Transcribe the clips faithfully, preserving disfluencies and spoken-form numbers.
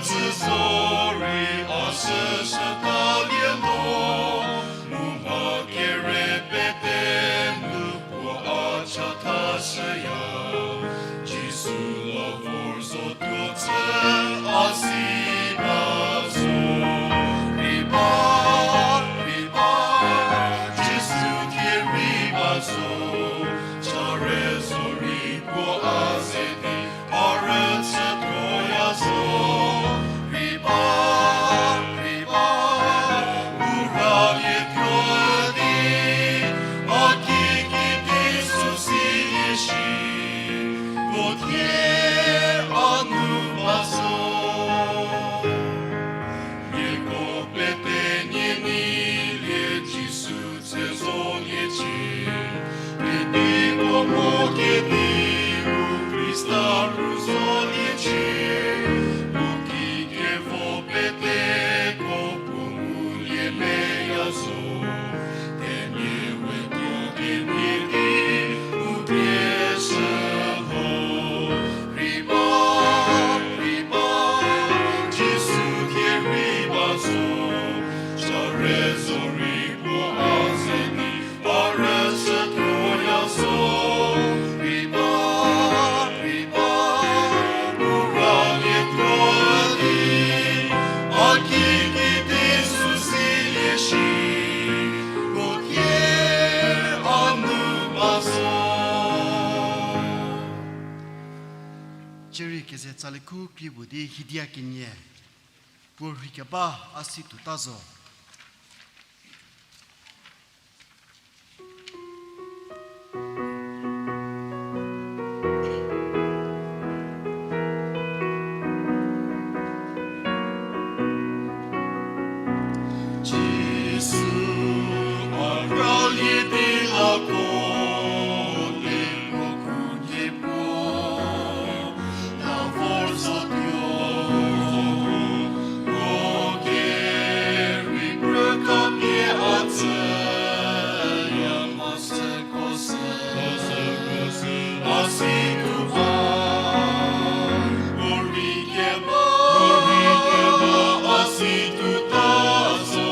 Süzorei a süshütalie lo, mu mha kere pete nu puo a chathashüya. Jisu la vor zotuo chü a si ba zo. Rei ba, rei ba, Jisu thie rei ba zo. Cha re zorei puo a ze di, a rüchütuoya zo. Rei ba, rei ba, u ralietuo di, a kikidi sü silie shi, puo thie a nu ba zo. Nieko pete nie neilie Jisu tse zoliecie, kediko mo kediu Khrista ru zoliecie, mu kikevo peteko puo ngulie meya zo. Themia we tuo kenie di u kieshü ho. Rei ba, rei ba, Jisu thie rei ba zo. Cha re zorei puo a ze di, a rüchütuoya zo. Rei ba, rei ba, u ralietuo di, a kikidi sü silie shi, puo thie a nu ba zo. Cierei keze tsali khu krie puo di hidia kenie, puo rhei keba a si tuota zo. Jisu a ralie di lako, leko khukie puo, la vor zotuo, puo kerei prü kapie a tsüya, mha süko sü, a si tuo ba, puo rhei keba, puo rhei keba a si tuota zo.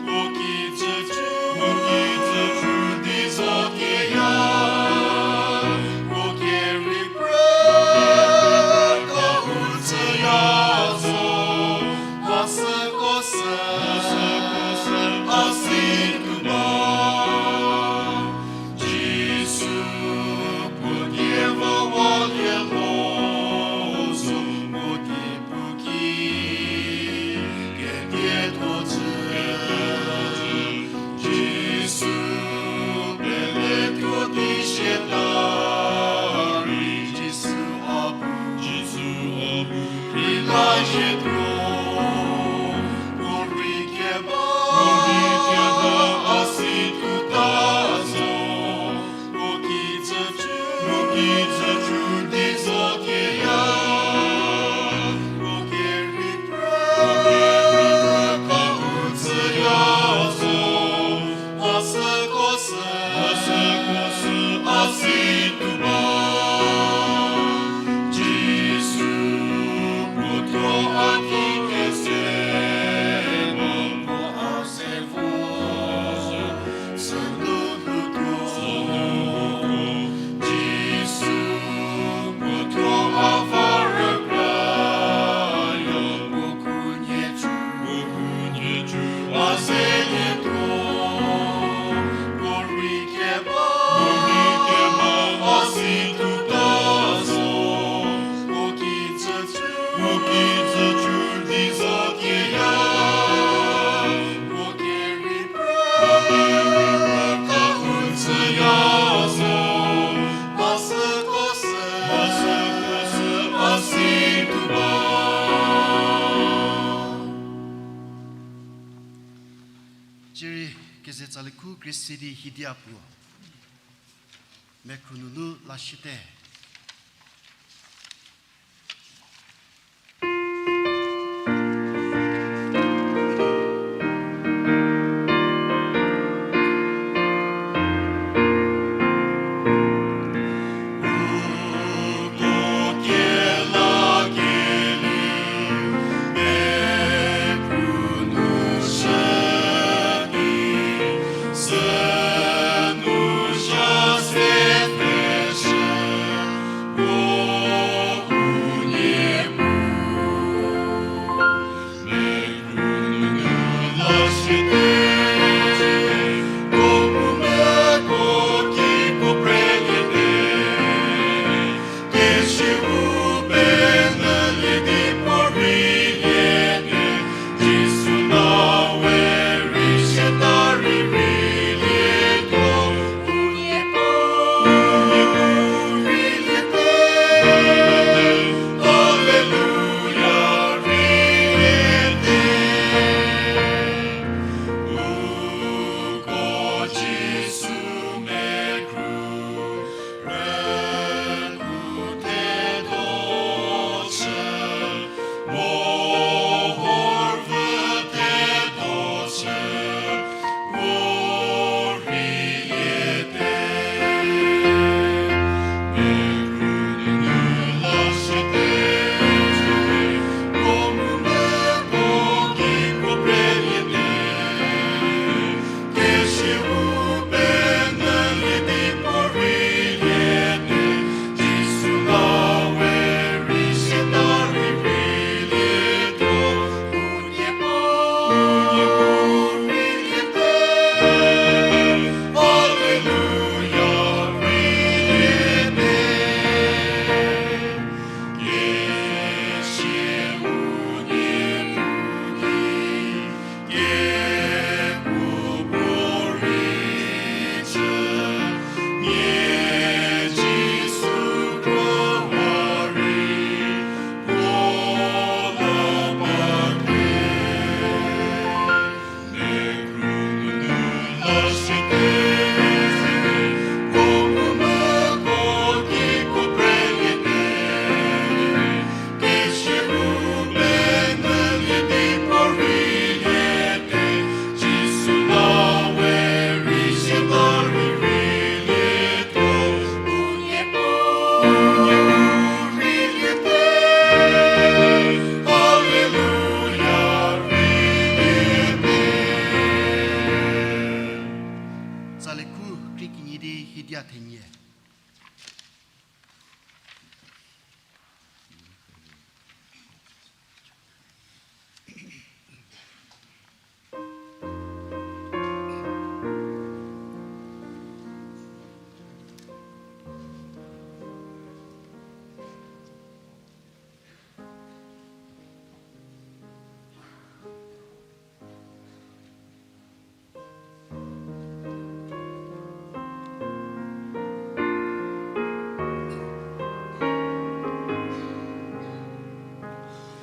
Puo kijü cü, puo kijü cü di zo kieya, puo kerei prü ka u tsüya zo. Mha süko sü, mha süko sü a si tuo ba. Jisu puo die vawalie lo zo, puo die puo ki kedie tuo chü. Jisu pele tuo di siata rei, Jisu a bu, Jisu a bu rei la zhie tuo. Puo rhei keba, puo rhei keba a si tuota zo. Puo kijü cü, puo kijü cü di zo kieya, puo kerei prü, puo kerei prü ka u tsüya zo. Mha süko sü, mha süko sü a si tuo ba. Jisu puo thuo a ki kese, puo a se vo, sünu nu tuo, sünu nu tuo. Jisu puo thuo a va rükra ya, puo khunhie cü, puo khunhie cü a zelie tuo. Puo rhei keba, puo rhei keba a si tuota zo. Puo kijü cü, puo kijü cü di zo kieya, puo kerei prü, puo kerei prü ka u tsüya zo. Mha süko sü, mha süko sü a si tuo ba. Cierei keze tsali khu krie si di hidia puo mekhru nunu la shite. Tsali khu kri kinyi di hidia thenie.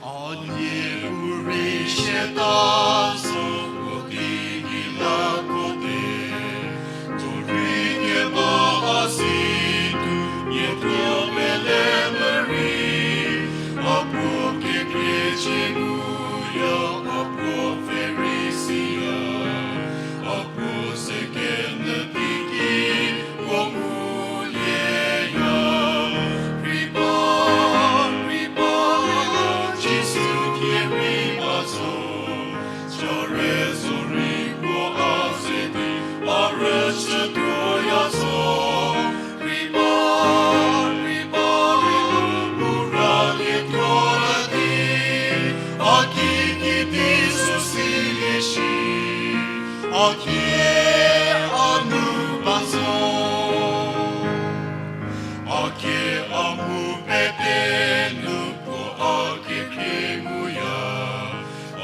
A nie u rei siata zo, puo ki ni la ko te. Tuo rei nie ba a si tu, nie tuo pele meri. A puo kekhrie cie nguya, a puo pfhe rei siya. A puo ze kenyü teiki, puo ngulieya. Rei ba, rei ba, Jisu thie rei ba zo. Chare zorei puo a ze di, a rüchütuoya zo. Rei ba, rei ba, u ra lietuo di, a ki ki di sü silie shi, a kie a nu ba zo. A kie a mu pete nu puo a kekhrie nguya.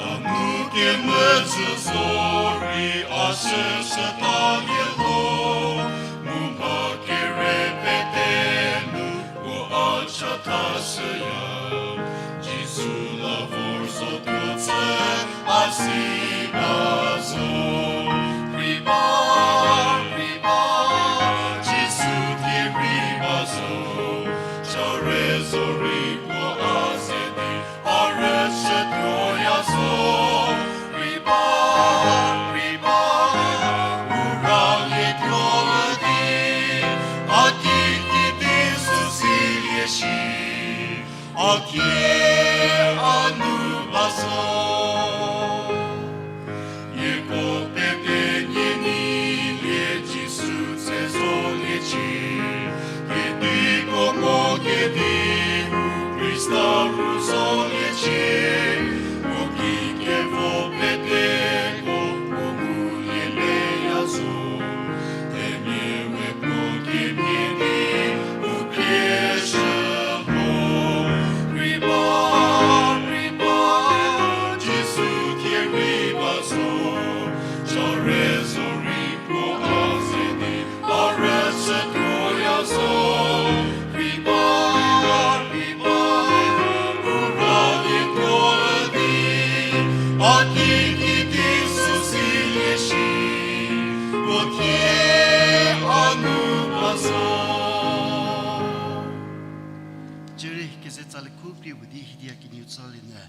A nu kemvü chü zorei a shüshütalie lo, mu mha kere pete nu puo a chathashüya. Jisu la vor zotuo chü a si ba zo. Rei ba, rei ba, Jisu thie rei ba zo. Chare zorei puo a ze di, a rüchütuoya zo. Rei ba, rei ba, u ra lietuo di, a ki ki di sü silie shi, a kie a nu ba zo. Nieko pete nie neilie Jisu tse zoliecie, kediko mo kediu Khrista ru zoliecie, u ki kevo peteko u ngulie leya zo. Themia we puo kemhie di u khrieshü ho. Rei ba, rei ba, Jisu thie rei ba zo. Chare zorei puo a ze di, a rüchütuoya zo. Rei ba, rei ba, u ra lietuo di, a ki ki di sü silie shi, puo kie a nu ba zo. Cierei keze tsali khu krie pu di hidia kenieu tsalie nyü.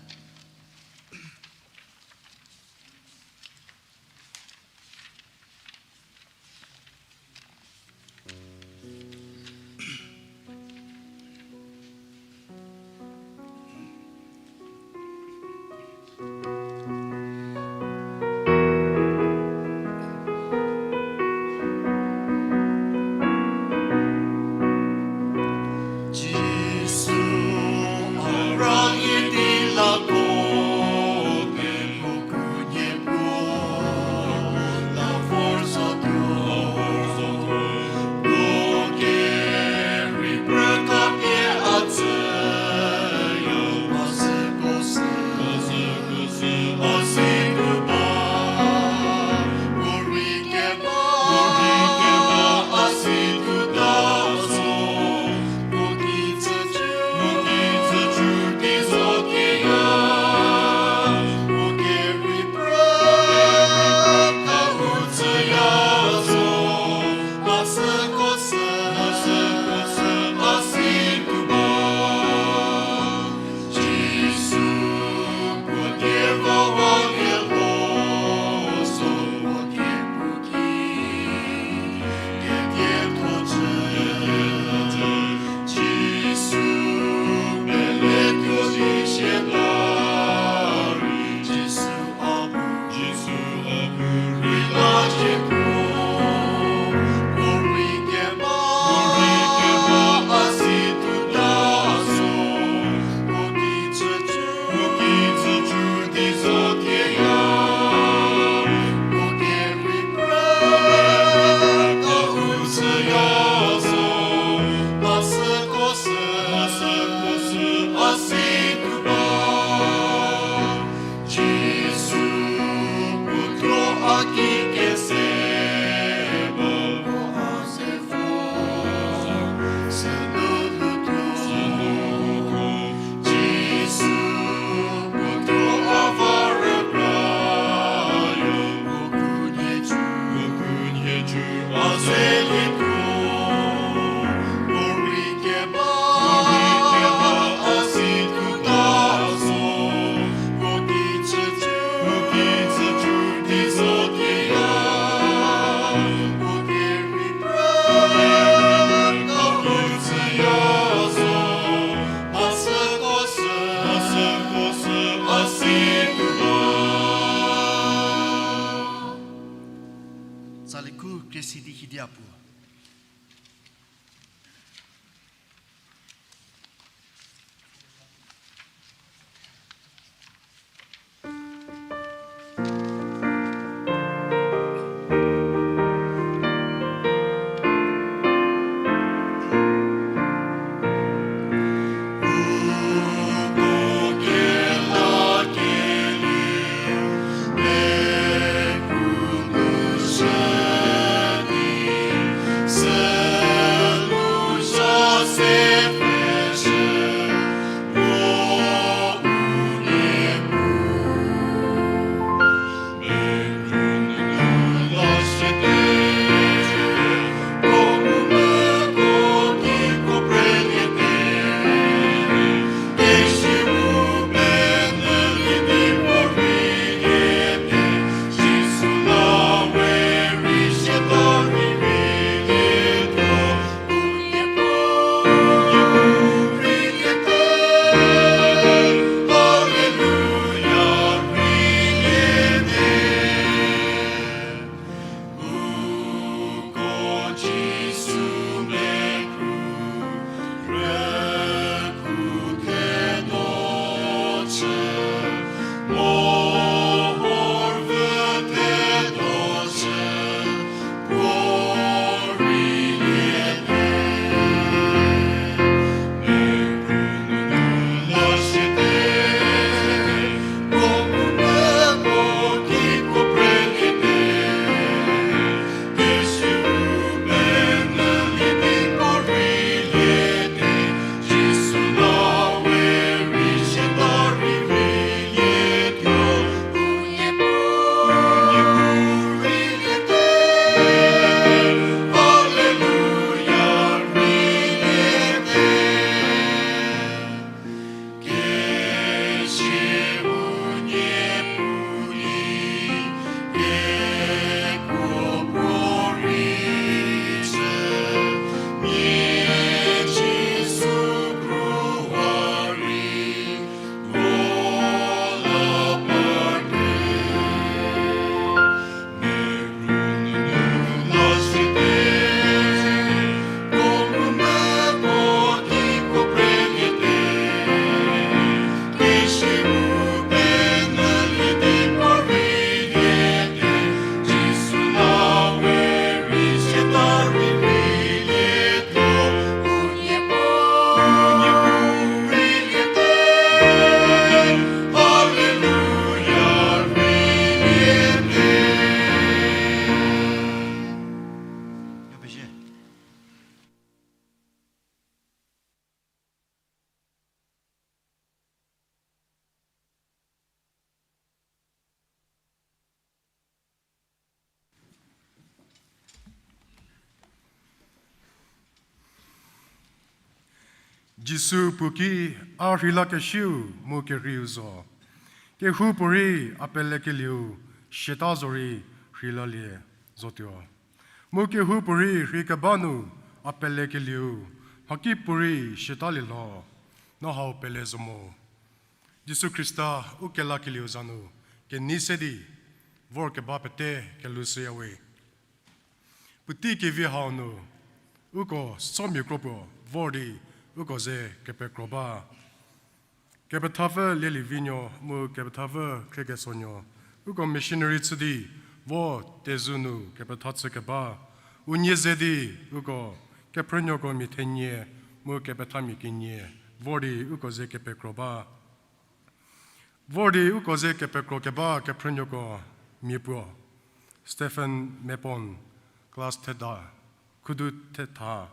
sidi hidia puo. Jisu puo ki, a rheilakesiu mu kerheiu zo. Kehoupuorei a pelekelieu siata zorei rheilalie zotuo. Mu kehoupuorei rheikeba nu a pelekelieu mhakipuorei siatalie lho, no hau pele zo mo. Jisu Khrista u kelakelieu za nu kenei se di vorkeba pete kelhoushüyawe. Puotei kevi hau nu uko somia kro puo vor di uko ze kepekro ba. Kepethapfü Lielievinuo mu kepethapfü Khriekesonuo, uko missionary chü di vo Tezu nu kepetha chükeba, unie ze di uko kephrünuoko mia thenie mu kepethamia kenie vor di uko ze kepekro ba. Vor di uko ze kepekrokeba kephrünuoko mia puo, Stephen Mepon, class theda, khudu thetha,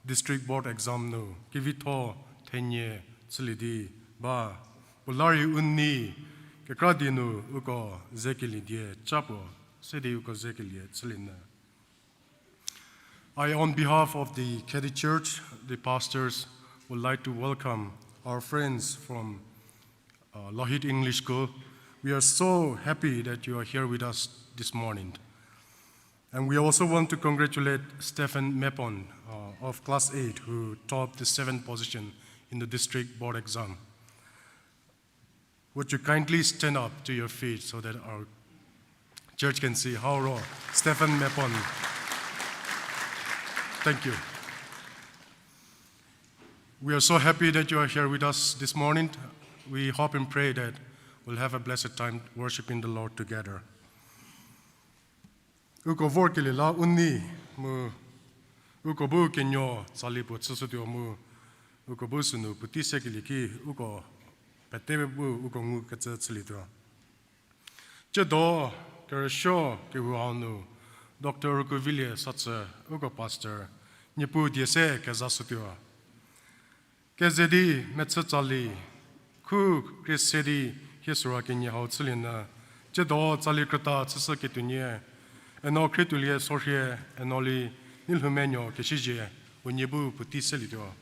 District Board Exam nu kevitho thenie chülie di ba. Puo la rei u nei kekra di nu uko ze kelie die ca puo se di uko ze kelie chülie nyü. I, on behalf of the Khedi Church, the pastors, would like to welcome our friends from, uh, Lohit English School. We are so happy that you are here with us this morning. And we also want to congratulate Stephen Mepon, uh, of class eight, who topped the seventh position in the district board exam. Would you kindly stand up to your feet so that our church can see? Hau ro, Stephen Mepon. Thank you. We are so happy that you are here with us this morning. We hope and pray that we'll have a blessed time worshiping the Lord together. Uko vorkelie la u nei mu uko bu kenuo tsali puo chüshütuo mu uko bu sünu puotei sekelie ki uko pete bu uko ngukecü chülietuo. Tsiedo kerüsuo kehou hau nu Doctor Rukuvilie Satsü, uko pastor, Niepuu die se kezashütuo. Keze di mechü tsali khu krie se di hie süra kenie hau chülienyü, tsiedo tsali krüta chüshüketuonie, eno Khrietuolie Sorhie, eno Li Neilhoumenuo Kesiezie, unie bu puotei selietuo.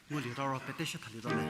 Ngulieta ro pete shie thalietuo le.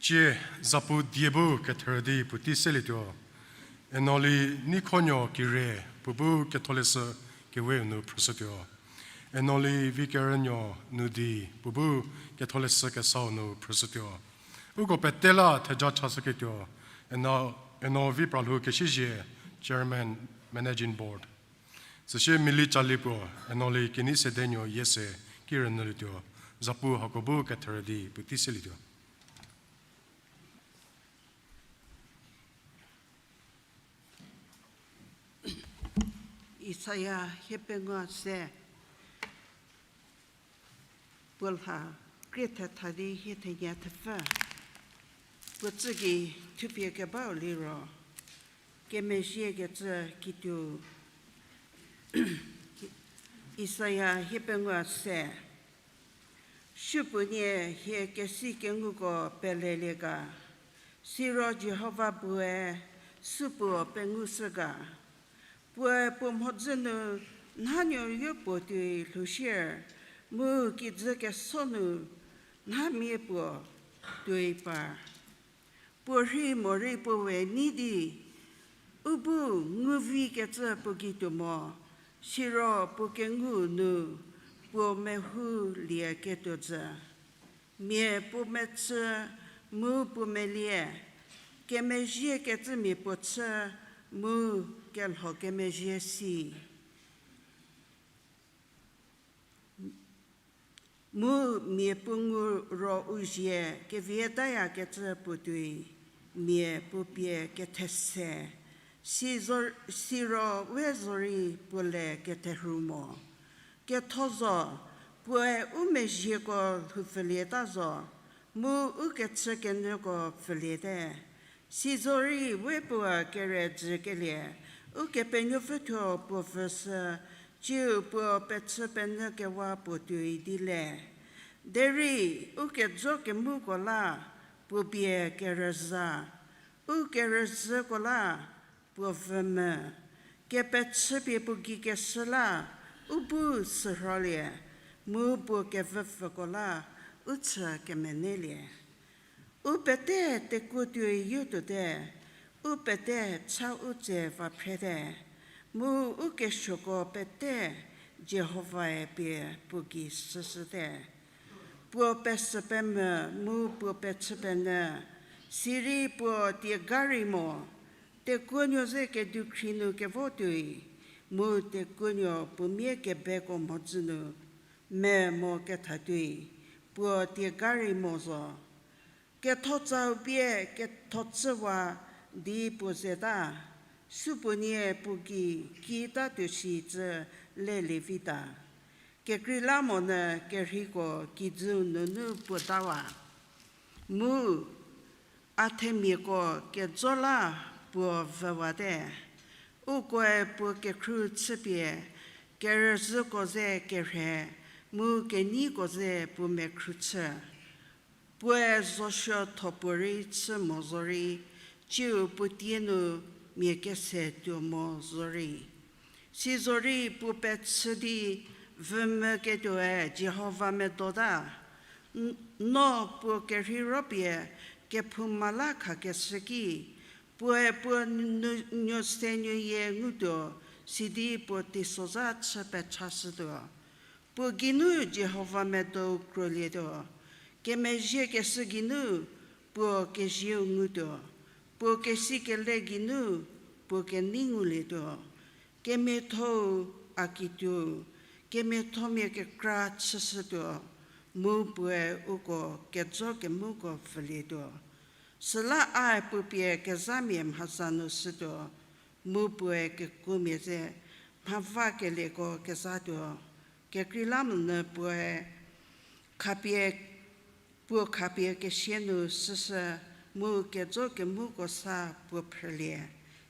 Tsie zapu die bu ketherü di puotei selietuo. Enoli Neikhonuo Kire puo bu Ketholeshü Kewe-u nu phrüshütuo. Enoli Vikerünuo Nudi puo bu Ketholeshü Kesau nu phrüshütuo. Uko pete la theja chashüketuo. Eno, eno Vipralhou Kesiezie, Chairman, Managing Board. Süsie Mili Cali puo, Enoli Kenei Sedenuo Yiese ki rünyülietuo, zapu hako bu ketherü di puotei selietuo. Isaia hiepengou se, puo lha krie thetha di hie thenie thepfü. Puo tsü gei thupie kebau liro, kemezhiekecü kituo. Isaia hiepengou se. Supuonie hie kesi kenguko pelelie ga, siro Jihova puoe supuo pengushü ga? Puoe puo mhodzü nu nhanuoyo puo tuoi lhoushie, mu kijü keso nu nhamia puo tuoi par. Puo rhi morei puo we nei di, u bu nguvikecü puo gei tuo mo, siro puo kengu nu puo mehulieketuo jü. Mia puo mechü mu puo melie, kemezhiekecümia puo chü mu kelho kemezhie si. Mu mia puo ngu ro u zie kevietayakecü puo tuoi, mia puo pie kethese, si zo-, siro we zorei puo le ketherhu mo. Ketho zo, puoe u mezhieko lhoupfülieta zo, mu u kechükenyüko pfüliete. Sizorei we puo kerüzhükelie, Ukepenuopfü thuo puo pfüshü, tsiu puo pechü penyü kewa puo tuoi di le. Derei u kejo kemuko la puo bie kerüzha, u kerüzhüko la puo vümü, kepechüpie puo gei keshü la u bu sürholie, mu puo kevüpfüko la u chü kemenelie. U pete tekuo tuoi yotuote, u pete cha u tse va phrete, mu u kesuoko pete Jihovae pie puo gei shüshüte. Puo pesü pemvü mu puo pechü penyü, sirei puo tie gari mo, tekuonuo ze kedukhri nu kevo tuoi, mu tekuonuo puo mia kebeko mhodzü nu me mo ketha tuoi, puo tie gari mo zo. Kethotsau pie kethocüwa di puo zeta, supuonie puo gei kitatuo shi cü lelie vita. Kekreilamonyü kerheiko kijü nunu puo tawa. Mu a themiako kejo la puo vüwate. Ukoe puo kekhru chüpie, kerüzhüko ze kerhe, mu keneiko ze puo mekhru chü. Puoe zosuo thopuorei chü mo zorei, tsiu puo tie nu mia kese tuo mo zorei. Sizorei puo pechü di vümüketuoe Jihova medota. N-, no puo kerhei ropie kephouma la khakeshü ki, puoe puo nu-, nuosenuoyie ngutuo, sidi puo teisozha chü pechashütuo. Puo geinu Jihova medou krolietuo, kemezhiekeshü geinu puo kezieu ngutuo, puo kesikele geinu puo kenei ngulietuo. Kemiatho-u a kituo, kemiathomia kekra chüshütuo, mu puoe uko kejo kemuko pfülietuo. Süla a puo pie kezhamia mhaza nu shütuo, mu puoe kekuomia ze mhavakelieko kezhatuo. Kekreilamonyü puoe khapie, puo khapie kesia nu shüshü, mu kejo kemuko sa puo phrülie,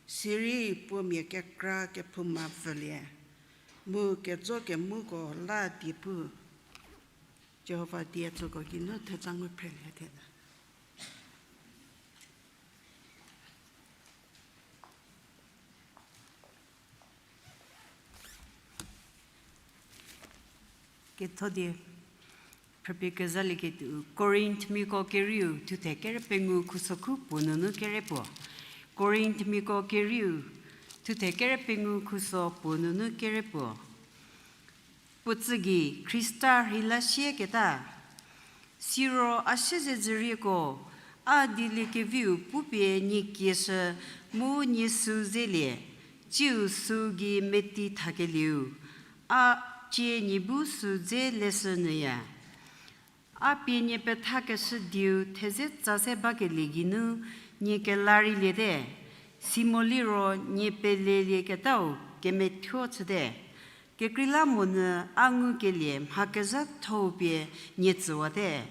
sirei puo mia kekra kephouma pfülie, mu kejo kemuko la die pu. Jihova die tsüko geinu theza ngu phrülie thena. Kethodie, phrüpie kezhalieketuo, Korinthmiako kerieu, thuthe kere pengou khuso khu puo nunu kere puo. Korinthmiako kerieu, thuthe kere pengou khuso puo nunu kere puo. Puo tsü gei Khrista rheila sieketa, siro a siezedzürieko, a dieliekeviu pupie nie kieshü mu nie süu zelie, Siu süu gei meti thakelieu, a cie nie bu süu dze leshü nyüya. A pie nie pethakeshü dieu theze tsa se bakelie geinu nie kela rei liete, simo liro nie pelelieketau kemethuo chüte. Kekreilamonyü a ngukelie mha kezhathou pie nie tsüwate.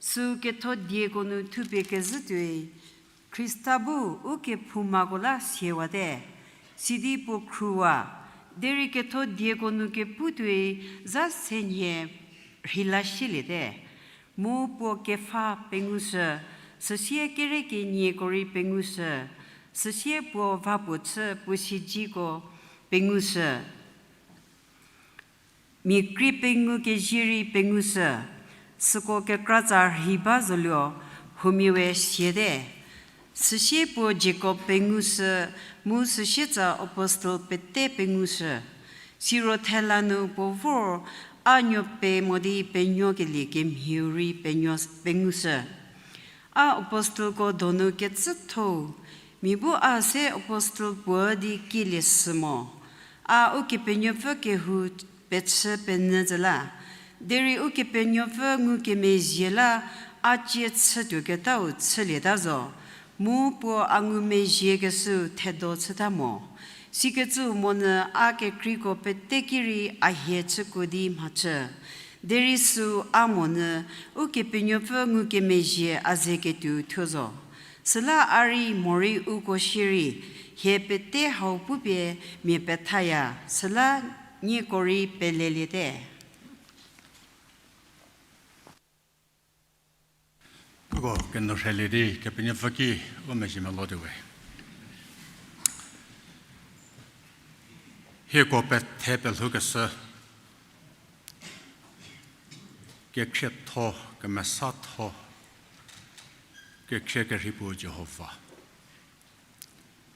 Süu ketho dieko nu thupie kezhü tuoi, Khrista bu ukephoumako la siewate, sidi puo khruwa, derei ketho dieko nu kepu tuoi zha se nhie rheila shieliete. Mu puo Kefa pengushü, süsie kere kenieko rei pengushü, süsie puo va puo chü puo siedziko pengushü. Mia krie pengou kezie rei pengushü, süko kekratsa rhei ba zoluo huomia we siate. Süsie puo Jakob pengushü, mu süsie tsa apostel pete pengushü. Siro thela nu puo vor a nuo pe mo di penuokelie kemhieu rei penuo, pengushü. A apostelko donu kecüthou, mia bu a se apostel puo di kielie sü mo. A Ukepenuopfü kehou pechü penyü tsü la, derei Ukepenuopfü ngukemezhie la a cie chütuoketau chülieta zo, mu puo a ngumezhiekeshüu thedo chüta mo. Sikecüu monyü a kekreiko pete ki rei a hie chükuo di mhachü. Derei süu a monyü Ukepenuopfü ngukemezhie a ze ketuo thuo zo. Süla a rei morei uko shierei, hie pete hau pupie mia pethaya, süla nieko rei peleliete. Uko kenourhelie di Kepenuopfü ki u mezhie melotuo we. Hieko pethe pelhoukeshü, kekhrietho, kemesatho, kekhrie kerhei puo Jihova.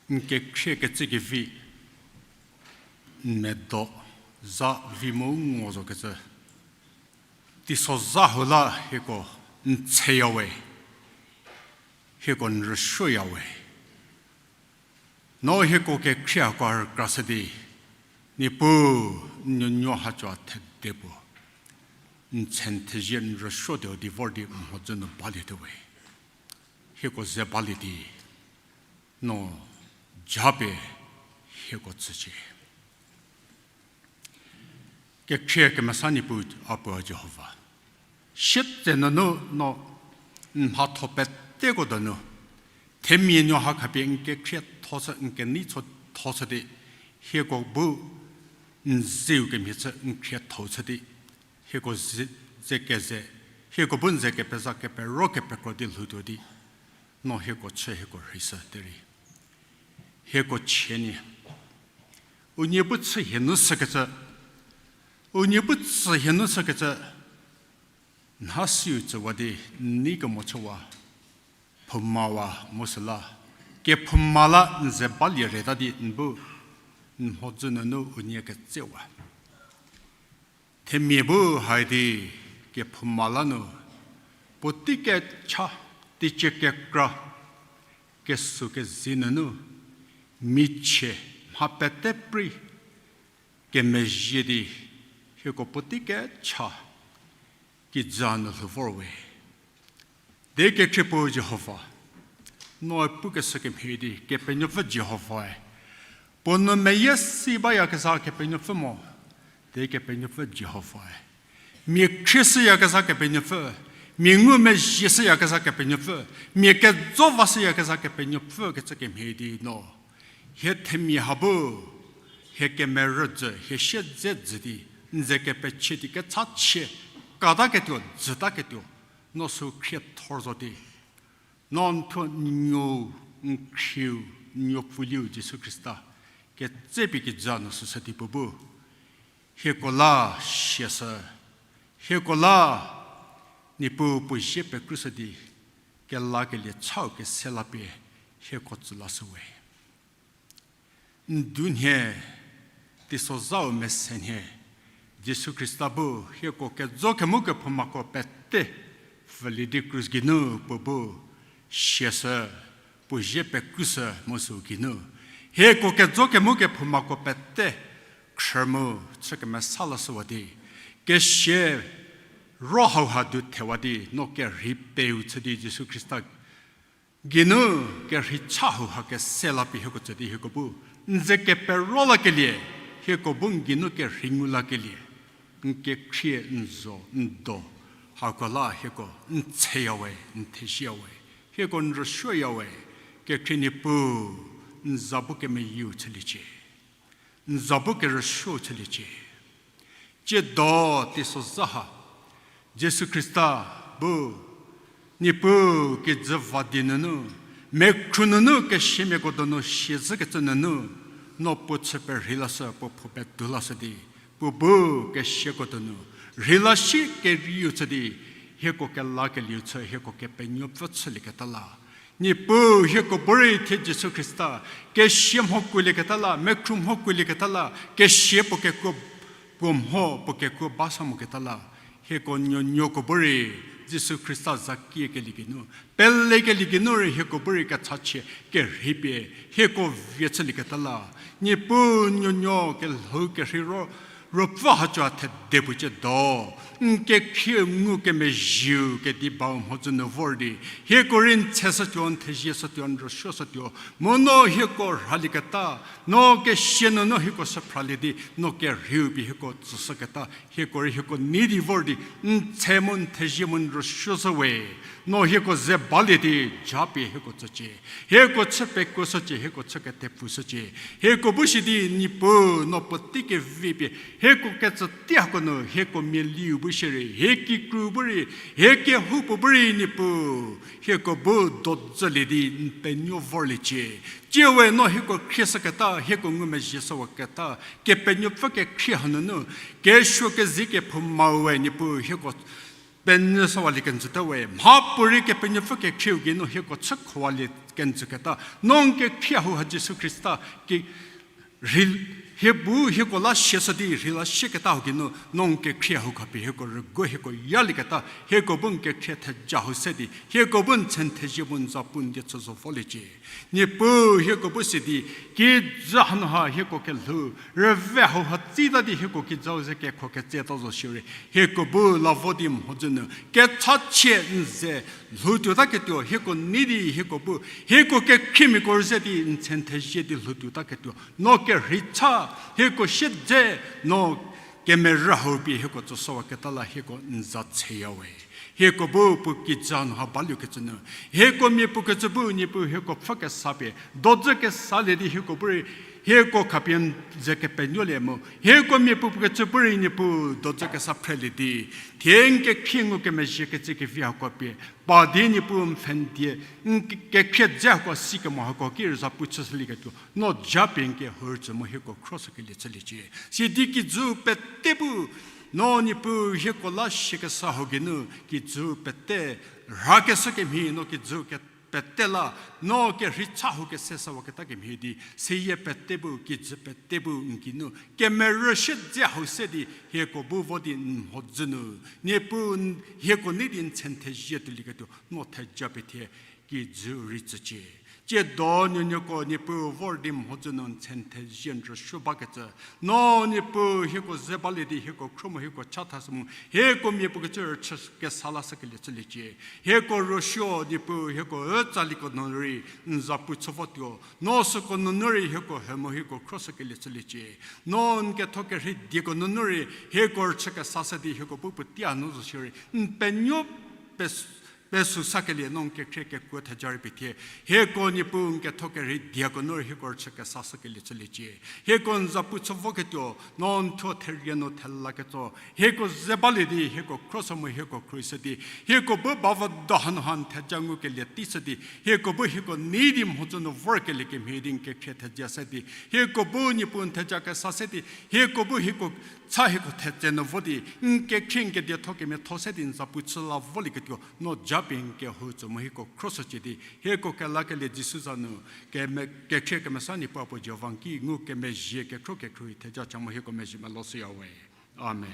N kekhrie kecü kevi, n medo za vi mu ngo zokecü. Teisozha hau la hieko n tseya we, hieko n rüsuoya we. No hieko kekhrieko rükrashü di, Niepuu, n nuonuo hacü thede puo n tse n thezie n rüsuotuo di vor di mhodzü nu balietuo we. Hieko ze balie di, no japie hieko tsücie. Kekhrie kemesa Niepuu a puo Jihova, sietsenu nu no n mhatho peteko donu themia nuo ha khapie n kekhrietho chü, n kenei tho, tho chü di, hieko bu n zeu kemhie chü n khrietho chü di, hieko ze, ze keze, hieko bu n ze kepeza kepero kepekro di lhoutuo di, no hieko chü hieko rheishü derei hieko chie nie. Unie bu chü hie nu shükecü, unie bu tsü hie nu shükecü, nha siu tsüwa di n nei kemo chüwa, phoumawa mu süla, kephouma la n ze balie reta di n bu n mhodzü nunu unie ketsewa. Themia bu hai di kephouma la nu, puotei kecha, teicie kekra, kesuo kezei nunu, michie mha pete prei, kemezhie di, hieko puotei kecha, kijü nu lhou vor we. Derei kekhrie puo Jihova, noe pukeshü kemhie di, Kepenuopfü Jihovae, puo nou meyie si bayakezha Kepenuopfü mo, derei Kepenuopfü Jihovae, mia khrieshüyakezha Kepenuopfü, mia ngumezhie shüyakezha Kepenuopfü, mia kejo va shüyakezha Kepenuopfü kecü kemhie di no, hie themia ha bu, hie kemerü jü, hie siedze jü di, n ze kepechie di kechachie, kataketuo, jütaketuo, no sü khriethor zo di, no n thuo n nuou, n khrieu, n nuopfuliu Jisu Khrista ketsepie kijü nu süshü di puo bu, hieko la siashü, hieko la Niepuu puo zie pekrushü di, kelakelie chau kese la pie hieko tsü lashü we. N du nhie, teisozhau mese nhie, Jisu Khrista bu hieko kejo kemu kephoumako pete pfülie di krus geinu puo bu siashü, puo zie pekrushü mu sü geinu, Hieko kejo kemu kephoumako pete khrü mu chü kemesa lashüwa di, kesia ro hauha du thewa di, no kerhei peu chü di Jisu Khrista geinu kerhei cha hauha kese la pie hieko tsü di hieko bu n ze kepero lakelie, hieko bu n geinu kerhei ngu lakelie, n kekhrie n zo n do, hako la hieko n theya we, n theziya we, hieko n rüsuoya we, kekhrie Niepuu, n za bu kemeyieu chüliecie. N za bu kerüsuo chüliecie. Tsiedo teisozha ha, Jisu Khrista bu, Niepuu kijü va di nunu, mekhru nunu kesiamiako donu siazhükecü nunu, no puo chü perhei lashü, puo pho pedu lashü di, puo bu kesiako donu rhei la shi kerieu chü di, hieko kelakelieu chü, hieko kepenuopfü chülieketa la, Niepuu hieko bu rei thie Jisu Khrista kesia mho kuolieketa la, mekhru mho kuolieketa la, kesia puo kekuo, puo mho puo kekuo ba sa moketa la, hieko nuonuoko bu rei Jisu Khrista za kiekelie geinu, pelekelie geinu rei hieko bu rei kechachie kerhei pie hieko vie chülieketa la, Niepuu nuonuo kelhou kerhei ro, ruopfü hacoa thede puo tsiedo, n kekhrie ngukemezhieu kedi bau mhodzü nu vor di, hieko rei n tsheshütuo, n thezieshütuo, n rüsuoshütuo, mu no hieko rhalieketa, no kesia nunu hieko shüphralie di, no kerheiu pie hieko tsüshüketa, hieko rei hieko nei di vor di, n tshe mu n thezie mu n rüsuoshü we, no hieko ze balie di, japie hieko tsücie, hieko chü pekuoshücie, hieko chü ketepfushücie, hieko bu shi di Niepuu no puotei kevi pie, hieko kecü tei hako nu, hieko mialiu bu shierei, hie kikru bu rei, hie kehoupuo bu rei Niepuu, hieko bu dodzülie di n penuo vorliecie. Tsie we no hieko khrieshüketa, hieko ngumezhie shüwaketa, kepenuopfü kekhrie hanunu, kesuo kezei kephoumau we Niepuu hieko penyü shüwalie kenjüte we, mhapuorei kepenuopfü kekhrieu geinu hieko chü khowalie kenjüketa, no n kekhrie hauha Jisu Khrista ki rhei, hie bu hieko la siashü di rhei la sieketa hau geinu, no n kekhrie hau khapie hieko rüguo hieko yalieketa, hieko bu n kekhrie theja hau se di, hieko bu n tshü n thezie mu n za pu n die chü zo voliecie. Niepuu hieko bu si di, kijü hanu ha hieko kelhou, rüve hauha tsita di hieko kijüu ze kekho ketseta zo shierei, hieko bu la vo di mhodzü nu, kechachie n ze lhoutuotaketuo, hieko nei di hieko bu, hieko kekhriemiako rüze di n tshü n thezie di lhoutuotaketuo, no kerhei cha, hieko siedze, no kemerü hau pie hieko tsüshüwaketa la hieko n za tsheya we. Hieko bu puo kijü nu ha baluokecü nu, hieko mia puo kecü bu Niepuu hieko pfhü kesa pie, dodzü kesalie di hieko bu rei, hieko khapie n ze kepenuolie mu, hieko mia puo puo kecü bu rei Niepuu dodzü kesa phrelie di, thie n kekhrie ngukemezhie kecü kevi hako pie, pa di Niepuu n pfhü n die, n ke-, kekhrie dze hako si kemo hako ki rüza pu chüshülieketuo, no japie n kehou tsü mu hieko khroshükelie chüliecie. Sidi kijü pete bu, no Niepuu hieko la siekesa hau geinu, kijü pete, rhakeshü kemhie no kijü ke pete la, no kerhei cha hau kese sawaketa kemhie di, seyie pete bu, kijü pete bu n geinu, kemerü siedze hau se di, hieko bu vo di n mhodzü nu, Niepuu n-, hieko nei di n tshü n thezie tuolieketuo, no theja pie thie, kijü rei tsücie. Tsiedo nuonuoko Niepuu vor di mhodzü nu n tshü n thezie n rüsuo bakecü, no Niepuu hieko ze balie di hieko khro mu hieko chathashü mu, hieko mia puo kecü rüchü kesa lashükelie chüliecie. Hieko rüsuo Niepuu hieko ütsalieko nunu rei n za pu chü votuo, no süko nunu rei hieko he mu hieko khroshükelie chüliecie. No n ketho kerhei dieko nunu rei hieko rüchü kesashü di hieko bu puotei hanu zo shierei, n penuo pes-, pesu sakelie no n kekhrie kekuo theja rei pie thie. Hieko Niepuu n ketho kerhei dieko nu rei hieko rüchü kesashükelie chüliecie. Hieko n za pu chü voketuo, no n thuo therie nu thelaketuo, hieko ze balie di hieko khroshü mu hieko khruohishü di, hieko bu bavü do hanu ha n theja ngukelie teishü di, hieko bu hieko nei di mhodzü nu vorkelie kemhie di n kekhrie theja se di, hieko bu Niepuu n theja kesa se di, hieko bu hieko cha hieko thetse nu vo di, n kekhrie n kedietho kemiatho se di n za pu chü la volieketuo, no japie n kehou tsü mu hieko khroshücie di, hieko kelakelie Jisu za nu, keme-, kekhrie kemesa Niepuu Apuo Jihova n ki ngukemezhie kekhro kekhruohi theja cha mu hieko mezhie melou shüya we. Amen.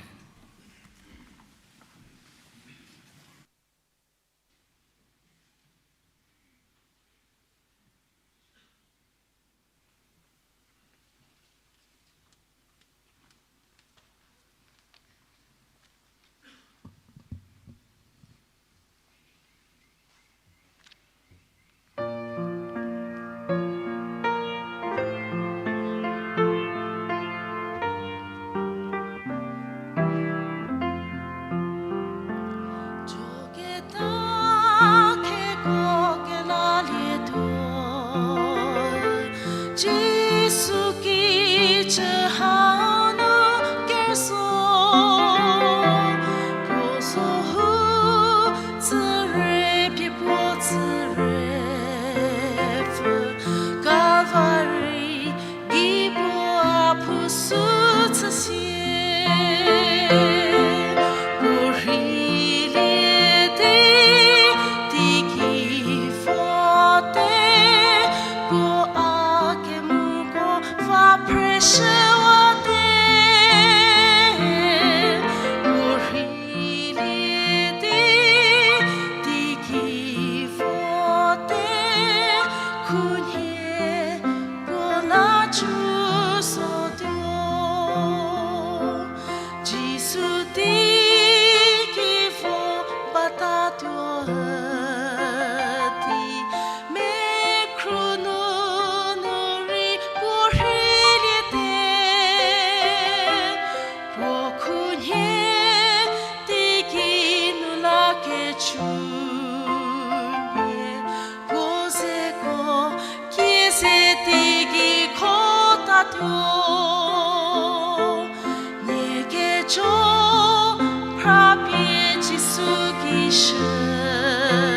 Shülie,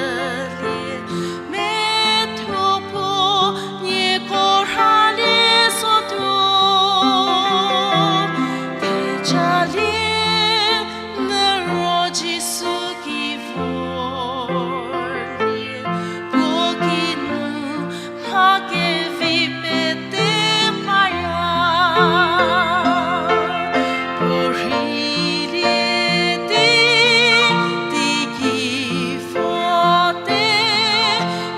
methuo puo nieko rhalie sotuo, thejalie, nuro Jisu ki vorlie, puo kinu mha kevi pete paya. Puo rheiliete, teigei vote,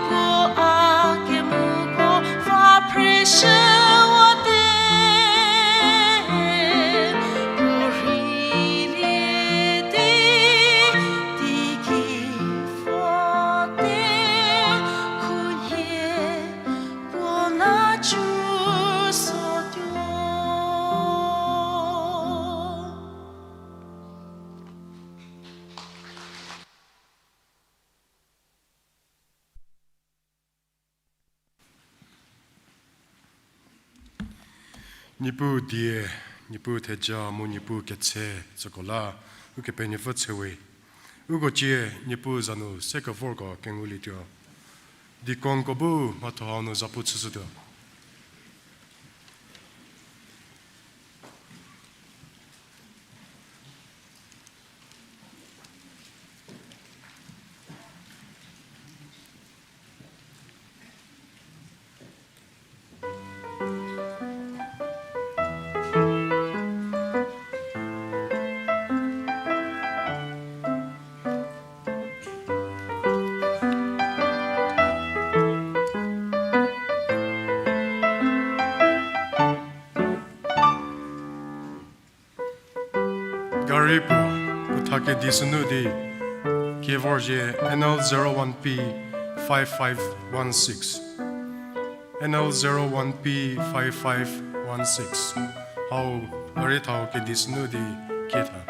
puo a kemuko va pressure wate. Puo rheiliete, teigei vote, khunhie puo la chü sotuo. Niepuu die, Niepuu theja mu Niepuu ketse, süko la Ukepenuopfü tsewe. Uko cie Niepuu za nu se kevorko kengulietuo. Deaconko bu mhatho hau nu zapu chüshütuo. Gari puo, puo tha kedi sünu di, kevor zie N L zero one P five five one six. N L zero one P five five one six. Hau, gari thau kedi sünu di, kie tha.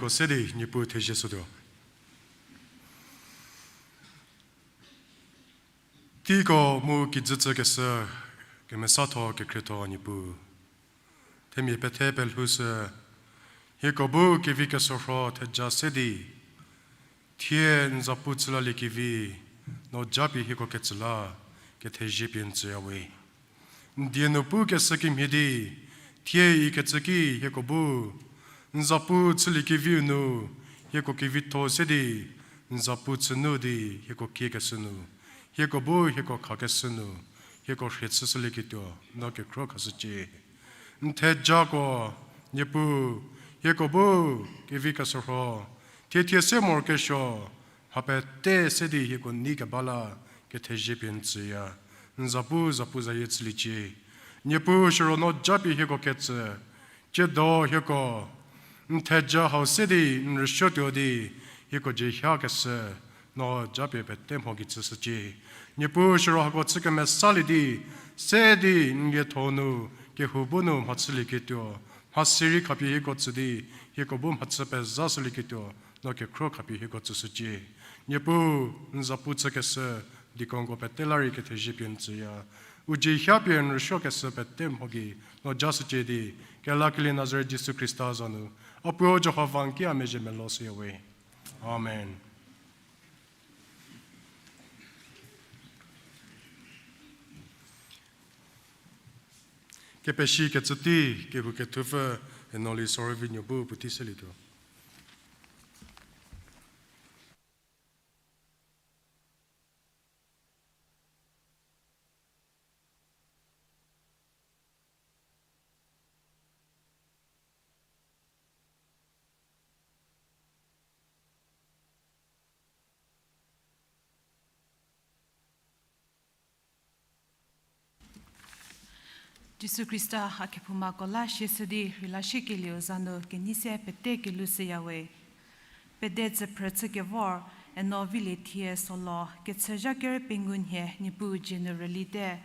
Ko se di Niepuu thezie shütuo. Teiko mu kijü tsükeshü, kemesatho kekhrietho Niepuu, themia pethe pelhoushü, hieko bu kevi kesorho theja se di, thie n zapu chülaliekevi, no japie hieko ketsü la, kethezie pie n tsüyawe. N die nu pukeshü kemhie di, thie ikecü ki hieko bu, n zapu chüliekeviu nu, hieko kevitho se di, n zapu chünu di, hieko kiekeshü nu, hieko bu hieko khakeshü nu, hieko rhie chüshülieketuo, no kekhro khashücie. N thejako, Niepuu, hieko bu kevi kesorho, thie thie se morokesuo, mha pete se di hieko nei keba la, kethezie pie n tsüya, n zapu zapu zayie chüliecie. Niepuu siro no japie hieko ketsü, tsiedo hieko, n theja hau se di n rüsuotuo di, hieko dzie hiakeshü, no japie pete mho gei chüshücie. Niepuu siro hako chü kemesalie di, se di n lietho nu, kehou bu nu mhachülieketuo, mhasi rei khapie hieko tsü di, hieko bu mhachü pezashülieketuo, no kekhro khapie hieko tsüshücie. Niepuu, n zapu chükeshü, deaconko pete la rei kethezie pie n tsüya. U dzie hiapie n rüsuokeshü pete mho gei, no jashücie di, kelakelie Nazaret Jisu Khrista za nu, a puo Jihova n ki a mezhie melou shüyawe. Amen. Kepeshi kecü tei, kehou kethupfü, Enoli Sorovinuo bu puotei selietuo. Jisu Khrista a kephoumako la sieshü di rheila shiekelieu za nu kenei se pete kelhou shüyawe. Pede tsüphrü chükevor, Eno Vilie Thie Solo, kechü zha kerü pengou nhie Niepuu dzie nu rülite.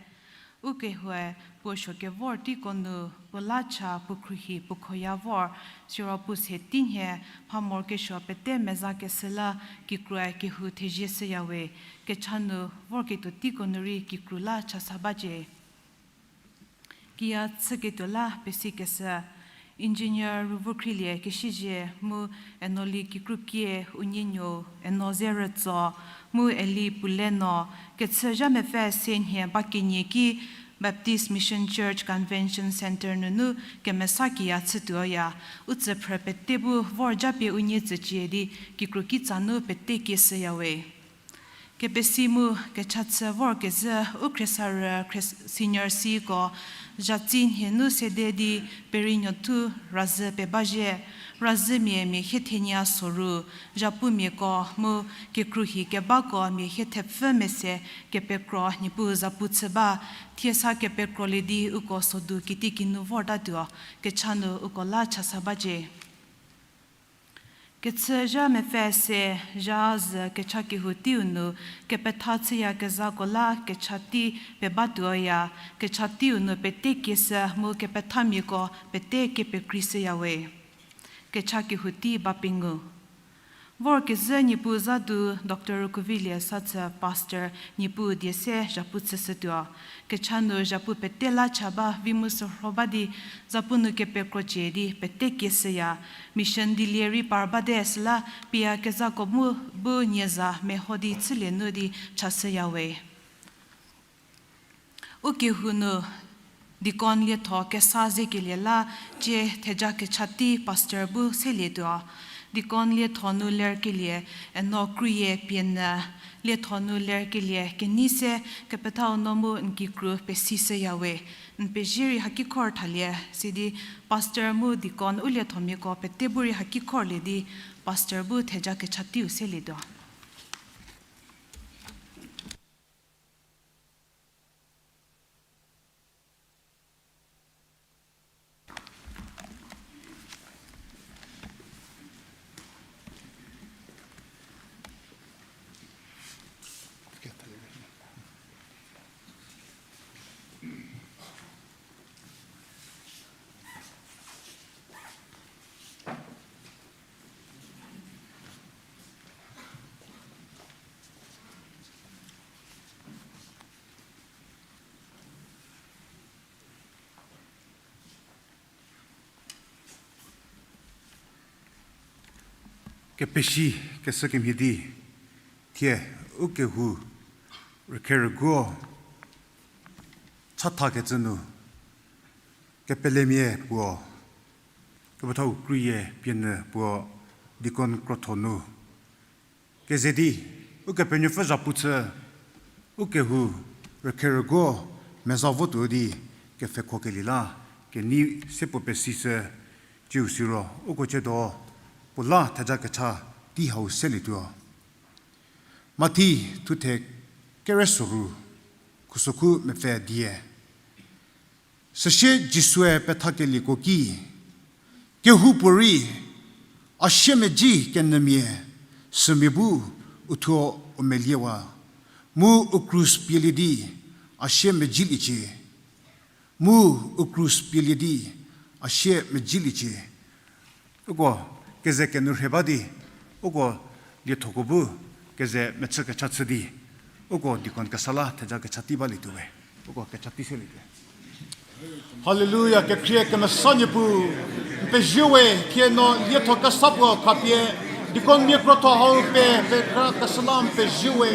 Ukehoue puo suo kevor teiko nu, puo la cha puo khruohi puo khoya vor, siro puo se tei nhie, mha morokesuo pete mezakeshü la, kikrue kehou thezie shüyawe, kecha nu vorketuo teiko nu rei kikru la chasa bacie. Kiya chüketuo la pesikeshü, Engineer Rüvükhrielie Kesiezie mu Enoli kikru kie unie nuou Eno Zerütso mu Eli Puleno, kechü zha mepfü se nhie ba kenie ki Baptist Mission Church Convention Centre nunu kemesa kiya chütuoya, u tsüphrü pete bu vor japie unie tsücie di kikru kitsa nu pete kieshüyawe. Kepesi mu kecha chü vorkezhü u khriesarü khries-, senior siko, zhatsi nhie nu sede di Perinuothu razhü pebazhie, razhümia mia hie thenie soru, zhapumiako mu kekhruohi kebako mia hie thepfü mese kepekro Niepuu zapu chü ba, thie sa kepekrolie di uko sodu kitiekinu vortatuo, kecha nu uko la chasa bacie. Kechü zha mepfü se, zha zü kecha kehou teiu nu, kepetha chüyakezhako la kecha tei pebatuoya, kecha teiu nu pete kieshü mu kepethamiako pete kepekrei shüyawe. Kecha kehou tei ba pengou. Vorkezhü Niepuu za du Doctor Rükuvilie Sathü Pastor Niepuu die se zhapu chüshütuo. Kecha nu zhapu pete la cha ba vi mu sürho ba di, zapu nu kepekrocie di pete kieshüya. Mission dilie rei par bate süla, piyakezhako mu bu nie za meho di chülie nu di chashüyawe. Ukehou nu deacon lietho kesa zekelie la, cie theja kecha tei pastor bu selietuo. Deacon lietho nu lerkelie, Eno Kruye Pienü, lietho nu lerkelie kenei se kepethau no mu n kikru pesishüyawe. N pezie rei hakikhor thalie, sidi pastor mu deacon u liethomiako pete bu rei hakikhorlie di, pastor bu theja kecha teiu selietuo. Kepeshi keshü kemhie di, thie u kehou rükherüguo chathakecü nu, kepelemia puo, kepethau krüyie pienyü puo deacon krotho nu keze di, Ukepenuopfü zhapu chü, u kehou rükherüguo meza votuo di kepfhekhokelie la, kenei se puo pesishü, ciu siro uko ciedo puo la theja kecha tei hau selietuo. Mathi thuthe kere soru, khusokhu mepfü die. Süsie Jisue pethakelieko ki, kehoupuorei a siemedzi kenyümia sümia bu uthuo u meliewa, mu u krus pielie di a sie medziliecie. Mu u krus pielie di a sie medziliecie. Uko keze kenu rhe ba di, uko liethoko bu keze mechü kecha chü di, uko deacon kesa la theja kecha tei balietuo we. Uko kecha tei selietuo. Haleluya, kekhrie kemesa Niepuu, n pezie we, thie no lietho kesa puo khapie deacon mia krotho hau pe, pekra kesa la n pezie we.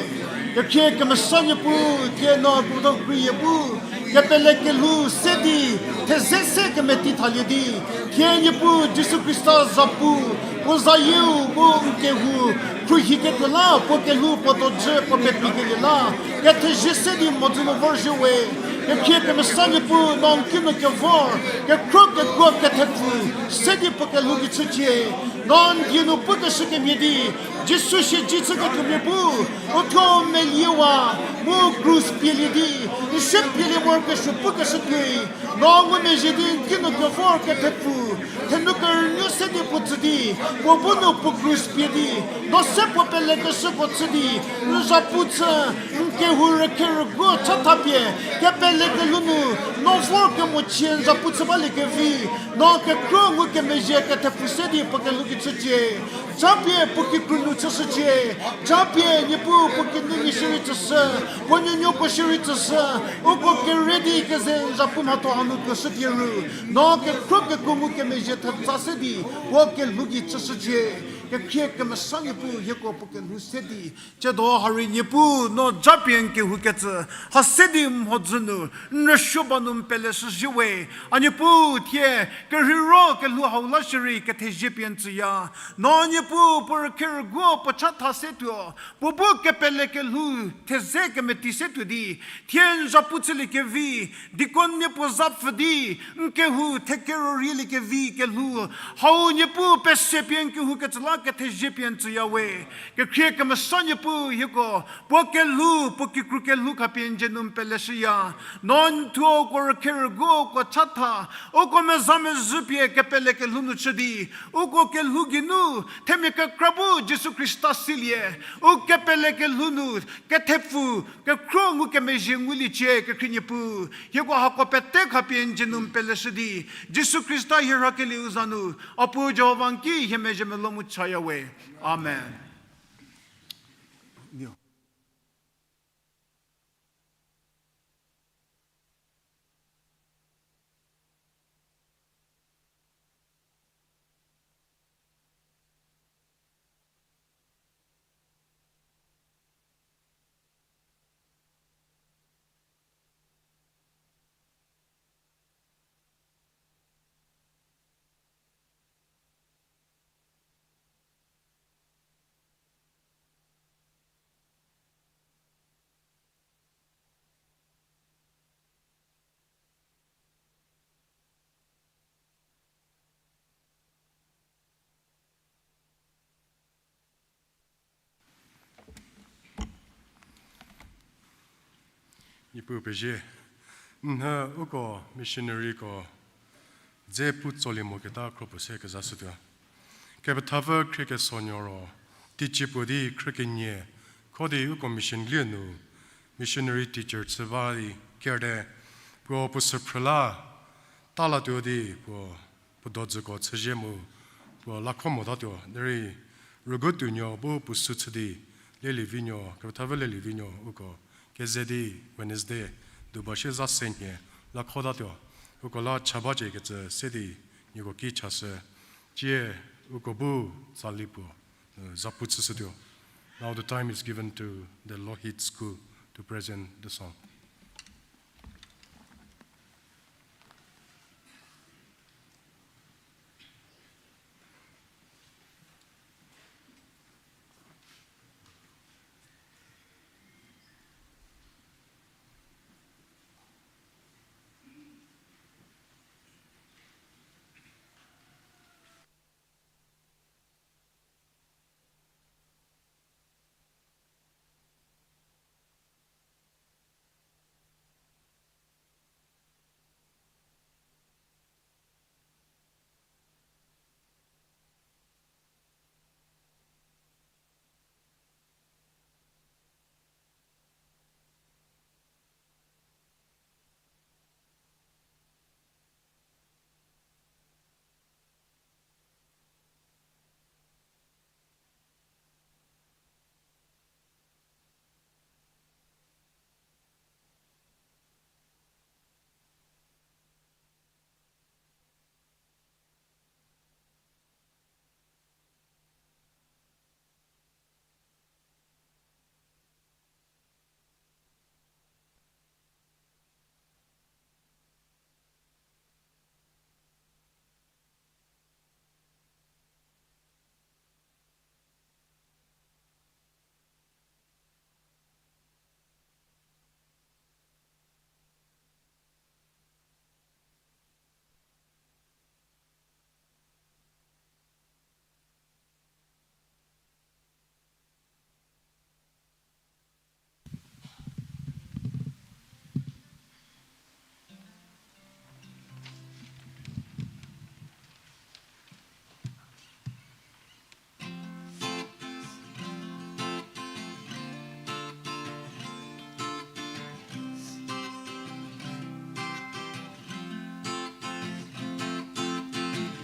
Kekhrie kemesa Niepuu, thie no kepethau krüyie bu kepele kelhou se di, theze se kemeti thalie di, thie Niepuu Jisu Khrista zhapu, puo zayieu bu n kehou khruohiketuo la, puo kelhou puo dojü puo pepikelie la, kethezie se di mhodzü nu vorzhie we. Kekhrie kemesa Niepuu, no n kinu kevor kekhro kekuo kethepfu se di puo kelhou gei chücie. No n die nu pukeshü kemhie di, Jisu siedzi chüketuomia bu uthuo meliewa, mu krus pielie di n sie pielie morokesuo pukeshü tuoi, no ngumezhie di n kinu kevor kethepfu, thenu kerünuo se di puo tsü di, puo bu nu puo krus pie di, no se puo pelekeshüko chü di, n zhapu chü, n kehou rükherüguo chathapie kepele kelhou nu no vor kemochie n zhapu chü baliekevi, no kekhro ngukemezhie kethepfu se di puo kelhou gei chücie. Japie puo kikru nu chüshücie. Japie Niepuu puo kinunei shierei tsüshü, puo nuonuoko shierei tsüshü, uko kere di keze n zhapu mhatho hanu tuoshütie ru, no kekhro kekuo ngukemezhie thetsa se di puo kelhou gei chüshücie. Kekhrie kemesa Niepuu, hieko puo kelhou se di, tsiedo harei Niepuu no japie n kehou kecü ha se di mhodzü nu n rüsuo ba nu n peleshüzhie we. A Niepuu, thie kerheiro kelhou hau la shierei kethezie pie n tsüya. No Niepuu puo rükherüguo puo chatha se tuo, puo bu kepele kelhou theze kemeti se tuo di, thie n zhapu chüliekevi, deacon mia puo zapfü di n kehou thekero rieliekevi kelhou hau Niepuu pese pie n kehou kecü la kethezie pie n tsüya we. Kekhrie kemesa Niepuu, hieko puo kelhou, puo kikru kelhou khapie n dzie nu n peleshüya. No n thuo uko rükherüguo uko chatha, uko meza mezhü pie kepele kelhou nu chü di, uko kelhou geinu themia kekra bu Jisu Khrista silie, u kepele kelhou nu kethepfu kekhro ngukemezhie nguliecie. Kekhrie Niepuu, hieko hako pete khapie n dzie nu n peleshü di, Jisu Khrista hie rhakelieu za nu, a Puo Jihova n ki hie mezhie melou mu chaya we. Amen. Niepuu pezie, n nhü uko missionaryko dze pu tsolie moketa khro puo se kezashütuo. Kepethapfü khriekeso nuo ro, teicie puo di khrü kenie, kho di uko mission lie nu, missionary teacher chü ba di kerte, puo puo süphrü la, ta latuo di puo, puo dozüko chüzhie mu, puo lakho motatuo, derei rügutuonuo bu puo sü chü di, Lelievinuo, kepethapfü Lelievinuo uko, keze di Wednesday, duba shie za se nhie, lakhotatuo, uko la cha bacie kecü se di, nieko ki chashü, cie uko bu tsali puo, uh, zapu chüshütuo. Now the time is given to the Lohit School to present the song.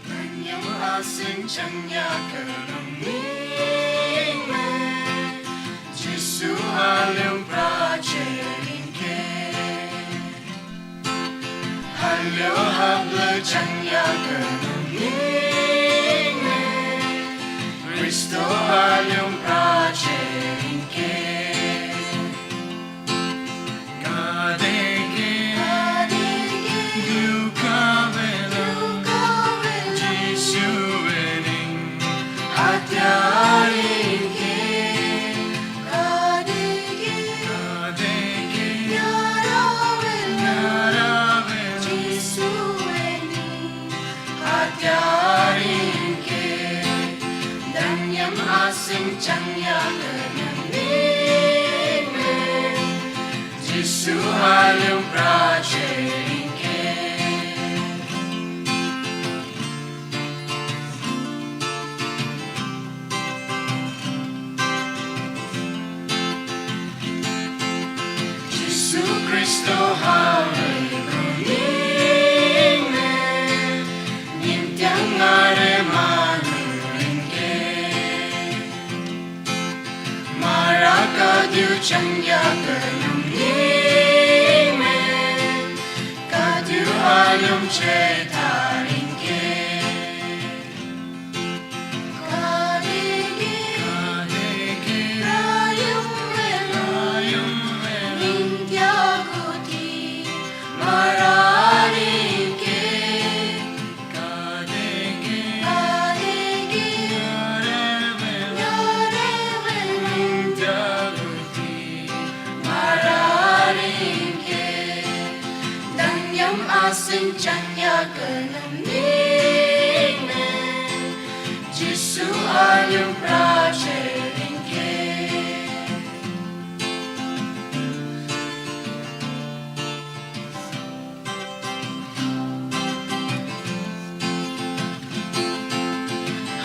Nanyam a sing chanya kenaming me, Jisu a lung pra che ringke. Halio haplü chanya kenaming me, Kristo a lung pra che ringke. Kadege, kadege, dukawe, dukawe, Jisu we ning, a ta ringke. Kadege, kadege, yarawe, yarawe, Jisu we ning, a ta ringke. Danyam a sing chanya kenaming me, Jisu a lung pra che ringke. Jisu Kristo hau rei kuning me, ningtiang a rei ma nu ringke. Mara kadiu chanya kenaming me, kadiu a lung che ta ringke. Kadege, kadege, rayum we, rayum we, ningdia guti mara ringke. Kadege, kadege, yarewe, yarewe, ningdia guti mara ringke. Danyam a sing chanya kenaming me, Jisu a lung pra che ringke.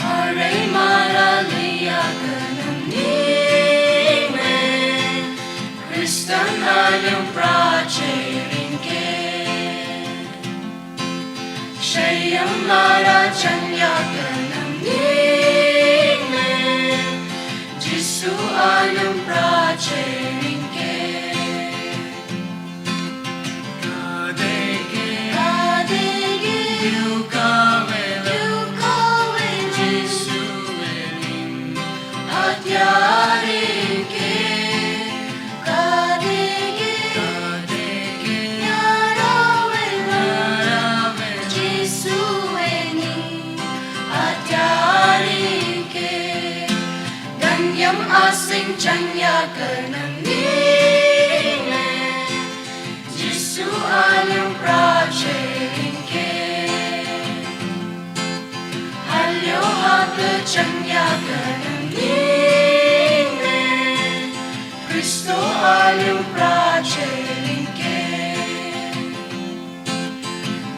Harei mara liya kenaming me, Khristan a lung pra che ringke. Sheyam mara chanya kenaming me, Jisu a lung pra che ringke. Kadege, kadege, dukawe, dukawe, Jisu we ning, Yaring ke, kadege, yara we la, Jisu we ni, a yaring ke, danyam a sing chanya kenang ni me, Jisu a lung pra cheling ke. Halio ha pecanya kenang ni me, Kristo a lung pra cheling ke.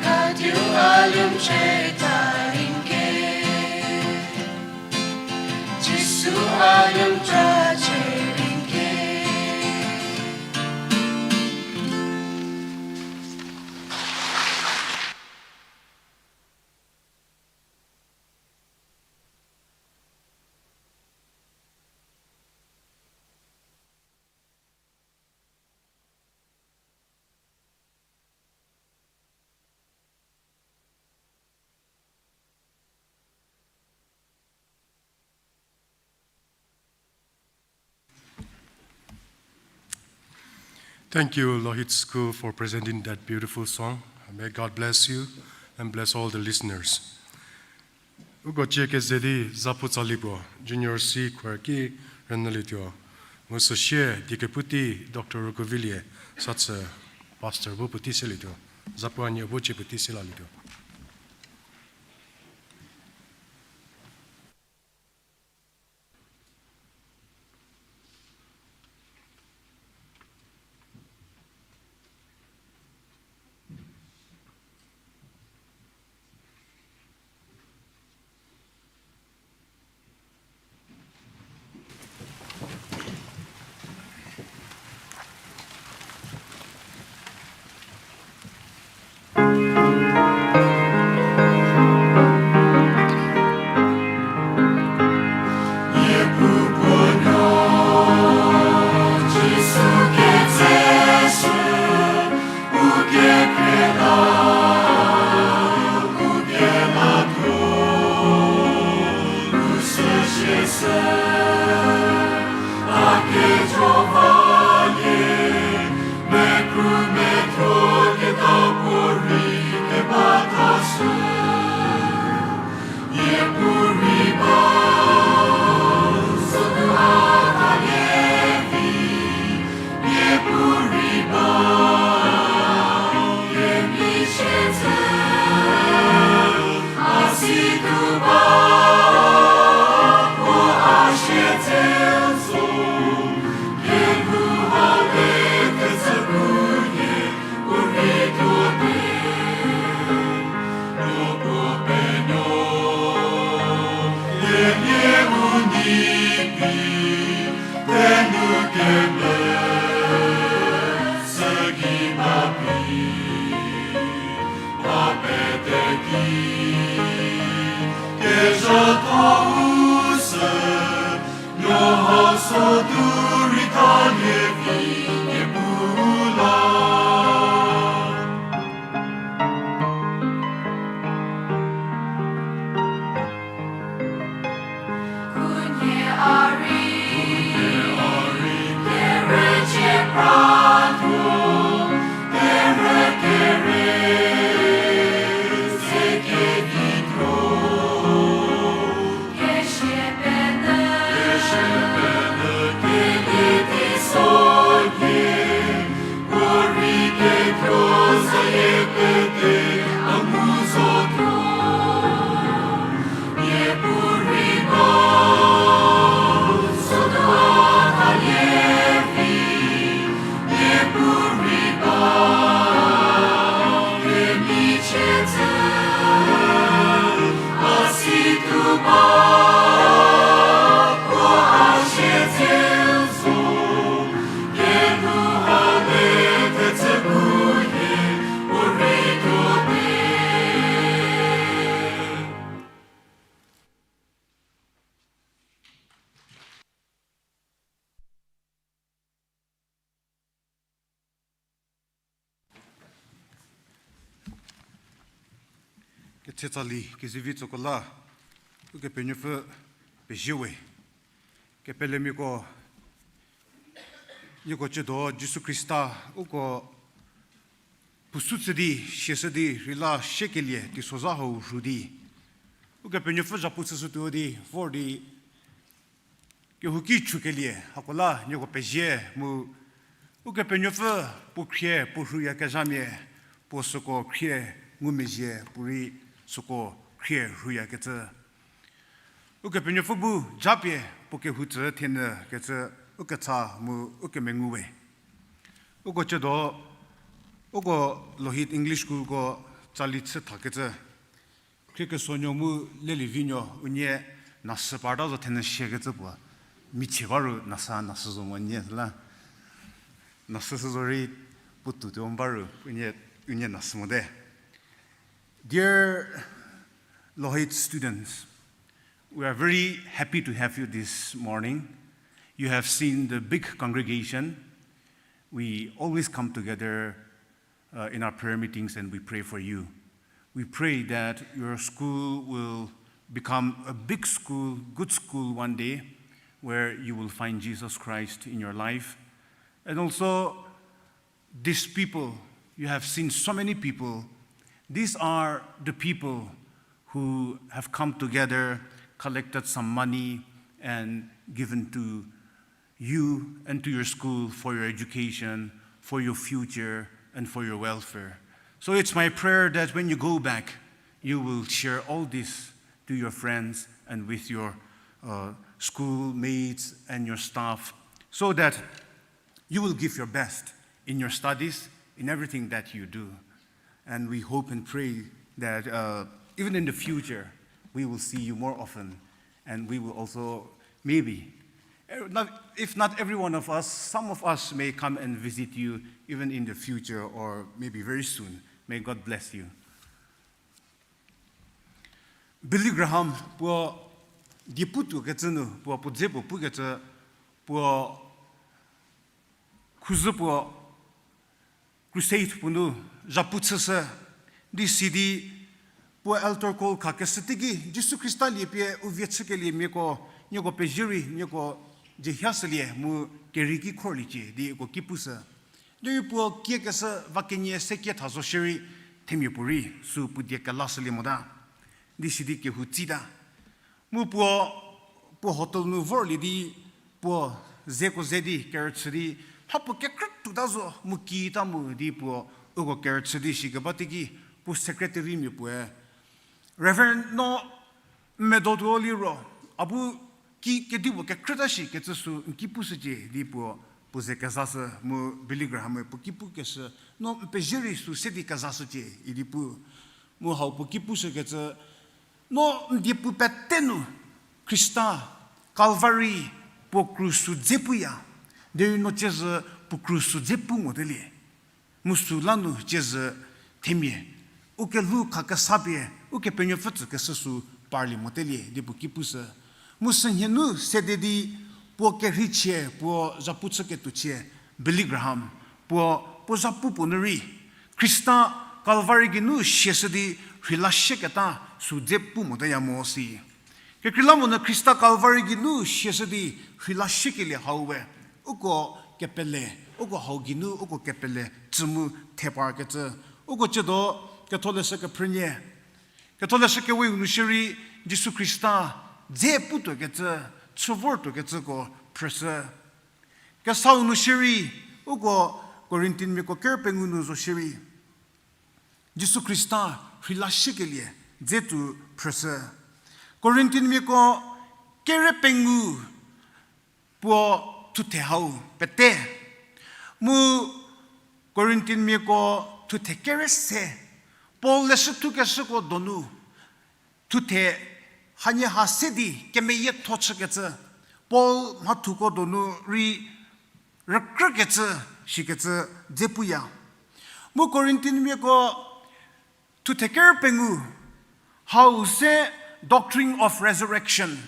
Kadiu a lung che taling ke. Jisu a lung pra cheling ke. Thank you, Lohit School, for presenting that beautiful song. May God bless you and bless all the listeners. Uko cie keze di zapu tsali puo, Junior C choir ki rünyülietuo. Mu süsie di kepu tei Doctor Rukuvilie, sa tsü pastor bu puotei selietuo. Zapu a nie bu cie puotei selalietuo. Ketse tsali kezivi tsoko la, Ukepenuopfü pezie we. Kepelemiako, nieko ciedo Jisu Khrista uko pusu chü di, siashü di, rheila shiekelie teisozha hau rhu di, Ukepenuopfü zhapu chüshütuo di vor di, kehouki chükelie hako la nieko pezie mu, Ukepenuopfü puo khrie puo rhuyakezhamia, puo süko khrie ngumezhie puorei süko khrie rhuyakecü. Ukepenuopfü bu japie puo kehou tsü thenyü kecü, ukecha mu ukemengu we. Uko ciedo, uko Lohit English School ko tsali chü thakecü. Khriekesuonuo mu Lelievinuo unie nasü parta zo thenyü shiekecü puo. Michie ba ru nasü, nasü zo mo nie la. Nasü sü zorei puotou tuo ba ru unie, unie nasü mote. Dear Lohit students, we are very happy to have you this morning. You have seen the big congregation. We always come together uh, in our prayer meetings and we pray for you. We pray that your school will become a big school, good school one day, where you will find Jesus Christ in your life. And also, these people, you have seen so many people. These are the people who have come together, collected some money, and given to you and to your school for your education, for your future, and for your welfare. So it's my prayer that when you go back, you will share all this to your friends and with your uh, schoolmates and your staff, so that you will give your best in your studies, in everything that you do. And we hope and pray that uh, even in the future, we will see you more often. And we will also, maybe, eh, not, if not every one of us, some of us may come and visit you even in the future or maybe very soon. May God bless you. Billy Graham puo diepu tuokecü nu, puo puo dze puo pukecü, puo khuzü puo crusade puo nu zhapu chüshü di sidi puo altar call khakeshü teiki Jisu Khrista liepie u vie chükeliemiako, nieko pezie rei, nieko dzehia shülie mu kerei ki khorliecie di uko ki pushü. Derei puo kiekeshü va kenie se kie tha zo shierei themia puorei sü puo die kelashülie mota. Di sidi kehou tsita. Mu puo, puo hotel nu vorlie di puo zeko ze di kerüchü di, mha puo kekrü tuota zo mu kita mu di puo uko kerüchü di shikeba teiki puo secretary mia puoe, Reverend, no n medo tuo liro, a bu ki kedipuo kekrüta shikecü sü n ki pushücie di puo, puo ze kezashü mu Billy Graham-e puo ki pukeshü, no n pezie rei sü se di kezashücie idi pu. Mu hau puo ki pushükecü, no n diepu pete nu Khrista Calvary puo krus sü dze puya, derei no ciezü puo krus sü dze pu motelie. Mu süla nu ciezü themia u kelhou khakesa pie Ukepenuopfü tsükeshü sü parlie motelie di puo ki pushü. Mu sünhie nu sede di puo kerheichie, puo zhapu chüketuochie Billy Graham, puo, puo zhapu puo nu rei Khrista Calvary geinu siashü di rheila shieketa sü dze pu moteya mo si. Kekreilamonyü Khrista Calvary geinu siashü di rheila shiekelie hau we uko kepele, uko hau geinu uko kepele tsü mu theparkecü. Uko ciedo Ketholeshü Kephrünie, Ketholeshü Keweu nu shierei Jisu Khrista dze putuokecü, chü vortuokecüko phrüshü. Kesau nu shierei, uko Corinthianmiako ker pengou nu zo shierei Jisu Khrista rheila shiekelie dze tuo phrüshü. Corinthianmiako kere pengou puo thuthe hau pete. Mu Corinthianmiako thuthe kere se, Paul leshü thukeshüko donu thuthe hanie ha se di kemeyietho chükecü, Paul mhathuko donu rei rükrükecü shikecü dze puya. Mu Corinthianmiako thuthe ker pengou hau se doctrine of resurrection,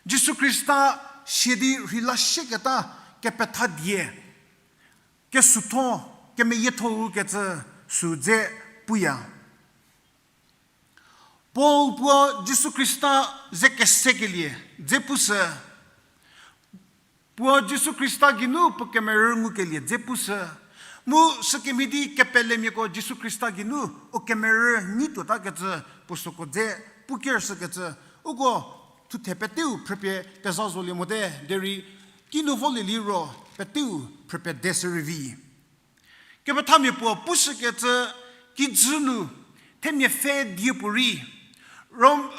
Jisu Khrista sia di rheila shieketa kepethadie, kesutho, kemeyietho-u kecü sü dze puya. Paul puo Jisu Khrista ze kesekelie dze pushü. Puo Jisu Khrista geinu puo kemerü ngukelie dze pushü. Mu sükemhie di kepelemiako Jisu Khrista geinu u kemerü nyi tuotakecü puo süko dze pu kershükecü, uko thuthe peteu phrüpie peza zolie mote derei kinu volie liro peteu phrüpie de shürei vi. Kepethamia puo pushükecü kijü nu themia pfhe die puorei, Rom,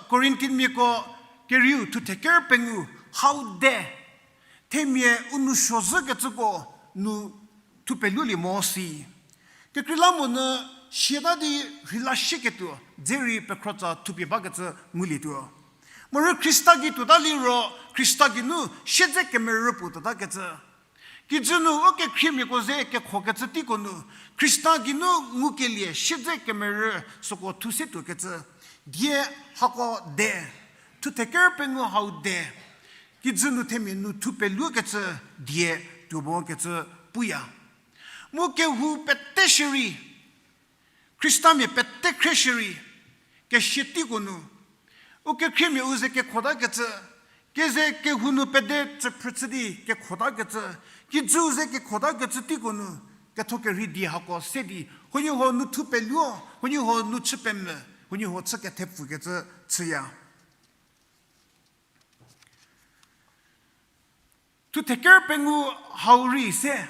Korintiamiako kerieu thuthe ker pengou hau de, themia u nou suozhükecüko nu thupelulie mo si. Kekreilamonyü siata di rheila sieketuo dze rei pekhrotsa thupie bakecü ngulietuo. Morei Khrista gei tuota liro Khrista geinu siedze kemerü puo tuotakecü. Kijü nu u kekhriemiako ze kekhokecü teiko nu, Khrista geinu ngukelie siedze kemerü süko thu se tuokecü. Die hako de, thuthe ker pengou hau de, kijü nu themia nu thupeluokecü die tuo mokecü puya. Mu kehou pete shierei, Khristamia pete khrie shierei, kesia teiko nu, u kekhriemia u ze kekhotakecü, keze kehou nu pede tsüphrü chü di kekhotakecü, kijüu ze kekhotakecü teiko nu, ketho kerhei die hako se di, huoniehuo nu thupeluo, huoniehuo nu chü pemvü, huoniehuo chü kethepfükecü chüya. Thuthe ker pengou hau rei se,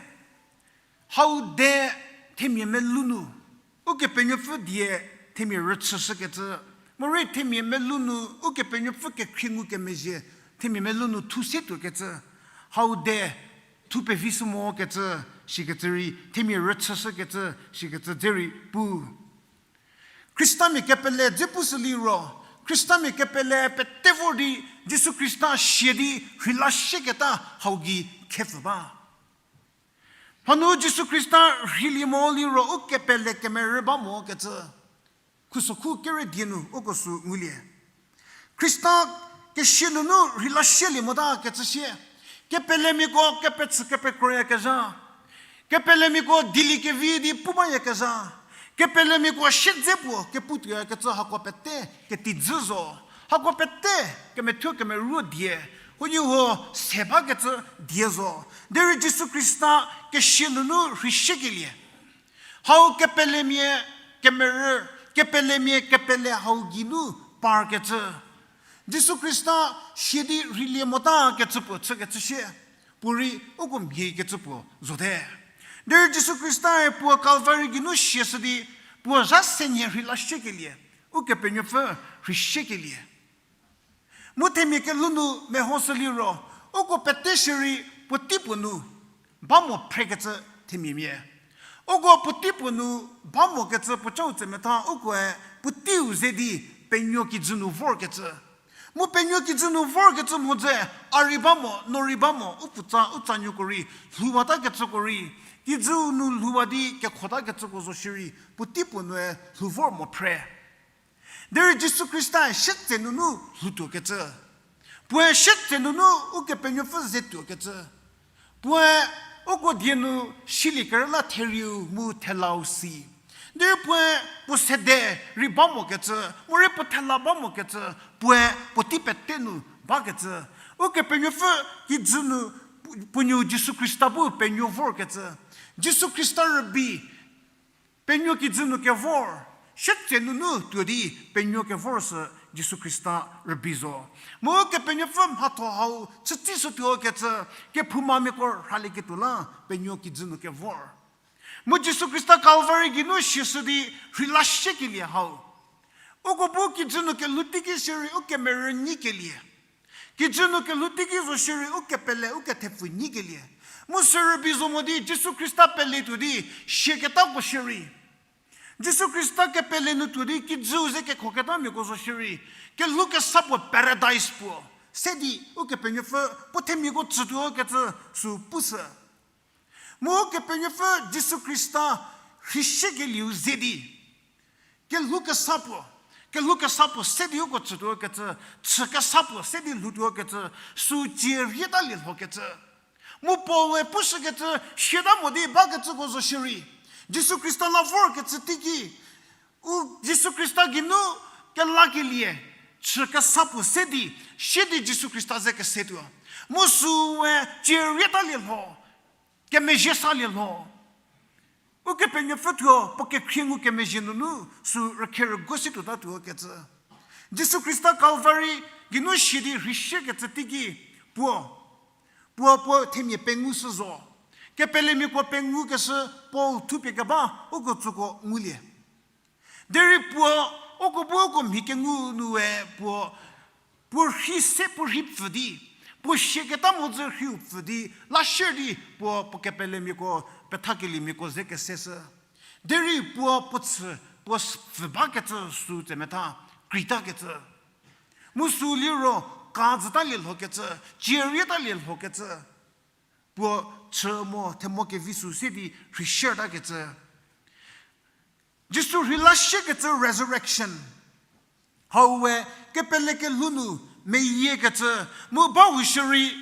hau de themia melou nu Ukepenuopfü die themia rüchüshükecü, morei themia melou nu Ukepenuopfü kekhrie ngukemezhie themia melou nu thu se tuokecü, hau de thu pevi shü mokecü, shikecü rei themia rüchüshükecü, shikecü dze rei pu. Khristamia kepele dze pushü liro, Khristamia kepele pete vor di Jisu Khrista sia di rheila sieketa hau gei khepfü ba. Hanu Jisu Khrista rheilie mo liro u kepele kemerü ba mokecü, khusokhu kere die nu uko sü ngulie. Khrista kesia nunu rheila sielie motakecü sie, kepelemiako kepechü kepekroyakezha, kepelemiako dieliekevi di pu bayakezha, kepelemiako siedze puo kepu tuoyakecü hako pete ketijü zo, hako pete kemethuo kemeruo die, huoniehuo se bakecü die zo. Derei Jisu Khrista kesia nunu rheisiekelie, hau kepelemia kemerü, kepelemia kepele hau geinu parkecü, Jisu Khrista sia di rheilie motakecü puo chükecü sie, puorei uko mhiekecü puo zote. Derei Jisu Khristae puo Kalvari geinu siashü di, puo zha se nhie rheila siekelie, Ukepenuopfü rheisiekelie. Mu themia kelhou nu mehoshü liro, uko pete shierei puotei puo nu ba mo phrekecü themiamia. Uko puotei puo nu ba mokecü puocau tsemetha ukoe puoteiu ze di penuo kijü nu vorkecü. Mu penuo kijü nu vorkecü mhodzü, a rei ba mo, no rei ba mo, u putsa, u tsanuoko rei, lhouwatakecüko rei, kijüu nu lhouwa di kekhotakecüko zo shierei, puotei puo nue lhou vor mo phre. Derei Jisu Khrista sietse nunu lhoutuokecü. Puoe sietse nunu Ukepenuopfü ze tuokecü. Puoe uko die nu silie kerüla therieu mu thelau si. Derei puoe puo sede rei ba mokecü, morei puo thela ba mokecü, puoe puotei pete nu bakecü. Ukepenuopfü kijü nu pu-, puo nuo Jisu Khrista bu penuo vorkecü. Jisu Khrista rübei, penuo kijü nu kevor, sietse nunu tuo di penuo kevor sü Jisu Khrista rübei zo. Mu Kepenuopfü mhatho hau chütei shütuokecü, kephoumamiako rhalieketuo la penuo kijü nu kevor. Mu Jisu Khrista Kalvari geinu siashü di rheila siekelie hau. Uko bu kijü nu kelhou teiki shierei u kemerü nyikelie. Kijü nu kelhou teiki zo shierei u kepele u kethepfü nyikelie. Mu sü rübei zo mo di Jisu Khrista peletuo di siaketako shierei, Jisu Khrista kepele nu tuo di kijüu ze kekhoketamiako zo shierei, kelhou kesa puo paradise puo se di Ukepenuopfü puo themiako tsütuokecü sü pushü. Mu Kepenuopfü Jisu Khrista rheisiekelieu ze di kelhou kesa puo, kelhou kesa puo se di uko tsütuokecü, chü kesa puo se di lhoutuokecü, sü cie rietalie lhokecü. Mu Paul-e pushükecü, siata mo di bakecüko zo shierei, Jisu Khrista la vorkecü teiki, u Jisu Khrista geinu kelakelie, chü kesa puo se di, sie di Jisu Khrista ze kesetuo. Mu süe cierietalie lho, kemezhie salie lho. Ukepenuopfü thuo puo kekhrie ngukemezhie nunu sü rükhe rüguo situotatuo kecü. Jisu Khrista Calvary geinu sie di rheishükecü teiki puo, puo puo themia pengou shü zo. Kepelemiako pengou keshü Paul thupie keba uko tsüko ngulie. Derei puo, uko bu uko mhi kengu nue puo, puo rhi se puo rhi pfü di, puo siaketa mhodzü rhiu pfü di, la sier di puo, puo kepelemiako, pethakeliemiako ze keseshü. Derei puo, puo chü, puo s- pfü bakecü sü tsemetha, kreitakecü. Mu sü liro, ka zütalie lhokecü, cierietalie lhokecü. Puo chü mo, themo kevi sü se di rheishütakecü. Jisu rheilasiekecü resurrection. Hau we kepele kelhou nu meyiekecü, mu bahou shierei,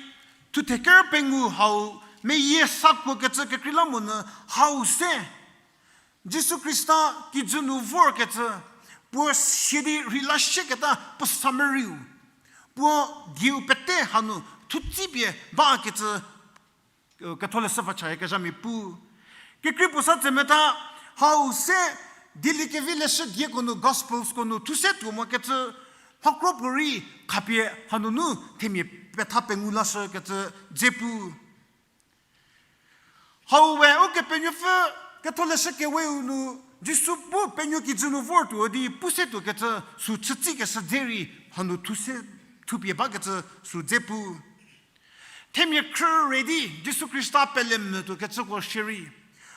thuthe ker pengou hau meyie sakuokecü kekreilamonyü hau se. Jisu Khrista kijü nu vorkecü, puo sie di rheilasieketa puo samerieu, puo dieu pete hanu thutsipie bakecü, Ketholeshü va chaya kezhamia pu. Kekrei puo sa tsemetha, hau se dieliekevi leshü dieko nu, Gospels ko nu thu se tuo mokecü, mhakro puorei khapie hanunu themia petha pengou lashükecü dze pu. Hau we Ukepenuopfü Ketholeshü Keweu nu Jisu bu penuo kijü nu vor tuo di pu se tuokecü sü chütsikeshü dze rei hanu thu se, thupie bakecü sü dze pu. Themia khrüre di Jisu Khrista pele mvü tuokecüko shierei,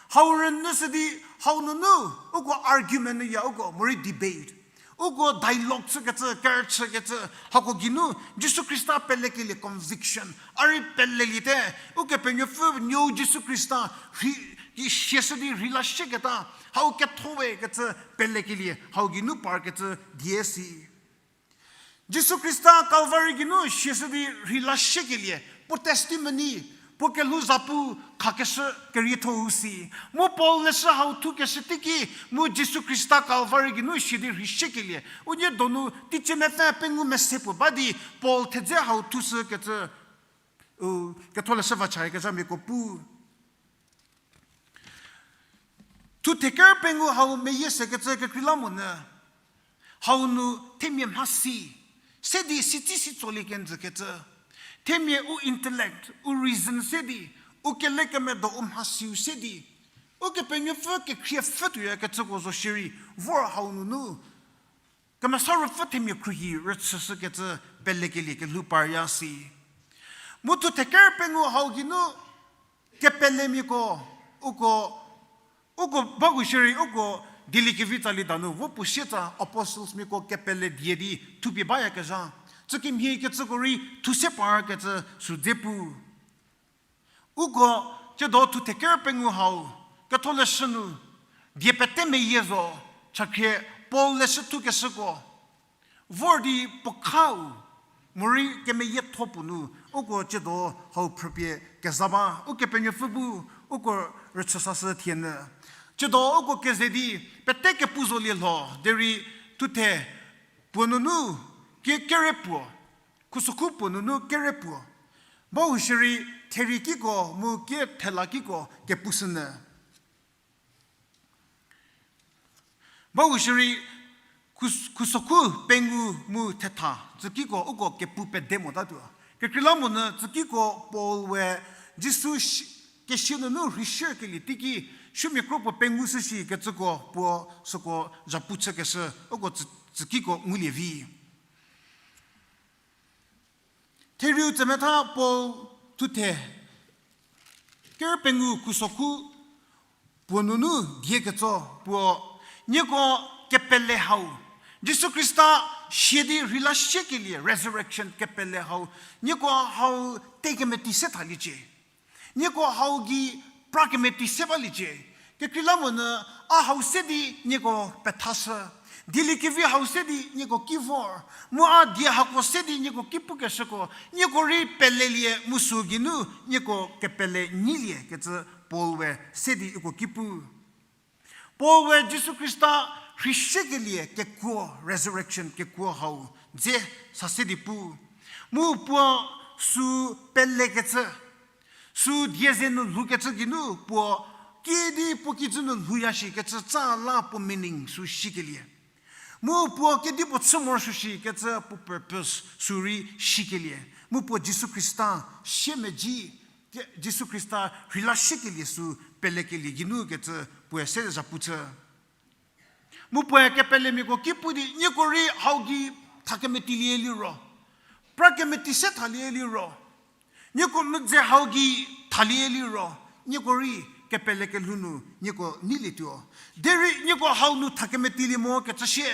hau rünyüshü di, hau nunu uko argument ya, uko morei debate, uko dialogue chükecü, kerüchükecü, hako geinu Jisu Khrista pelekelie conviction a rei peleliete. Ukepenuopfü nuou Jisu Khrista rhi, siashü di rheilasieketa, hau ketho we kecü pelekelie hau geinu parkecü die si. Jisu Khrista Calvary geinu siashü di rheilashükelie, puo testimony, puo kelhou zapu khakeshü kerietho-u si. Mu Paul leshü hau thukeshü teiki, mu Jisu Khrista Calvary geinu sie di rheishükelie unie donu teicie mepfü pengou mese puo ba di Paul thedze hau thushükecü, u, Ketholeshü va chaya kezhamiako pu. Thutheker pengou hau meyie sekecü kekreilamonyü, hau nu themia mhasi se di sitsi sitsolie kenjükecü, themia u intellect, u reason se di, u kelekemedo u mhasiu se di, Ukepenuopfü kekhriepfü tuoyakecüko zo shierei, vor hau nunu Kemesa Ruopfü themia khruohi rüchüshükecü pelekelie kelhou parya si. Mu thutheker pengou hau geinu kepelemiako, uko, uko baku shierei uko dieliekevi tsali danu vo puo sietsa apostlesmiako kepele die di thupie bayakezha, tsükemhie kecüko rei thu se parkecü sü dze pu. Uko tsiedo thutheker pengou hau, Ketholeshü nu, die pete meyie zo, chakhrie Paul leshü thukeshüko, vor di puo khau, morei kemeyietho puo nu, uko tsiedo hau phrüpie keza ba, Ukepenuopfü bu, uko rüchüsashü thienyü. Tsiedo uko keze di, pete kepu zolie lho, derei thuthe puo nunu, kie kere puo, khusokhu puo nunu kere puo. Bau shierei therie kiko mu kie thela kiko kepushünyü. Bau shierei khus-, khusokhu pengou mu thetha, tsükiko uko kepu pede motatuo. Kekreilamonyü tsükiko Paul we Jisu shi-, kesia nunu rheishükelie teiki, shümia kro puo pengou shüshi kecüko puo süko zhapu chükeshü, uko tsü-, tsükiko ngulie vi. Therieu tsemetha Paul thuthe ker pengou khusokhu puo nunu die ketso puo, nieko kepele hau, Jisu Khrista sie di rheilashükelie, resurrection kepele hau, nieko hau tekemeti se thaliecie. Nieko hau gei pra kemeti se baliecie. Kekreilamonyü a hau se di nieko pethashü. Dieliekevi hau se di nieko ki vor. Mu a die hako se di nieko ki pukeshüko, nieko rei pelelie mu sü geinu nieko kepele nyilie kecü Paul we se di uko ki pu. Paul we Jisu Khrista rheisiekelie kekuo, resurrection kekuo hau dze sa se di pu. Mu puo sü pelekecü, sü die ze nu lhoukecü geinu puo kidi puo kijü nu lhouya shikecü tsa la puo meaning sü sikelie. Mu puo kedipuo chü morosuo shikecü puo purpose sü rei sikelie. Mu puo Jisu Khrista siemedzi, ke-, Jisu Khrista rheila siekelie sü pelekelie geinu kecü puoe se zhapu chü. Mu puoe kepelemiako ki pu di, nieko rei hau gei tha kemetilie liro, pra kemeti se thalie liro, nieko mvüdze hau gei thalie liro, nieko rei kepele kelhou nu nieko neilietuo. Derei nieko hau nu tha kemetilie mo kecü sie,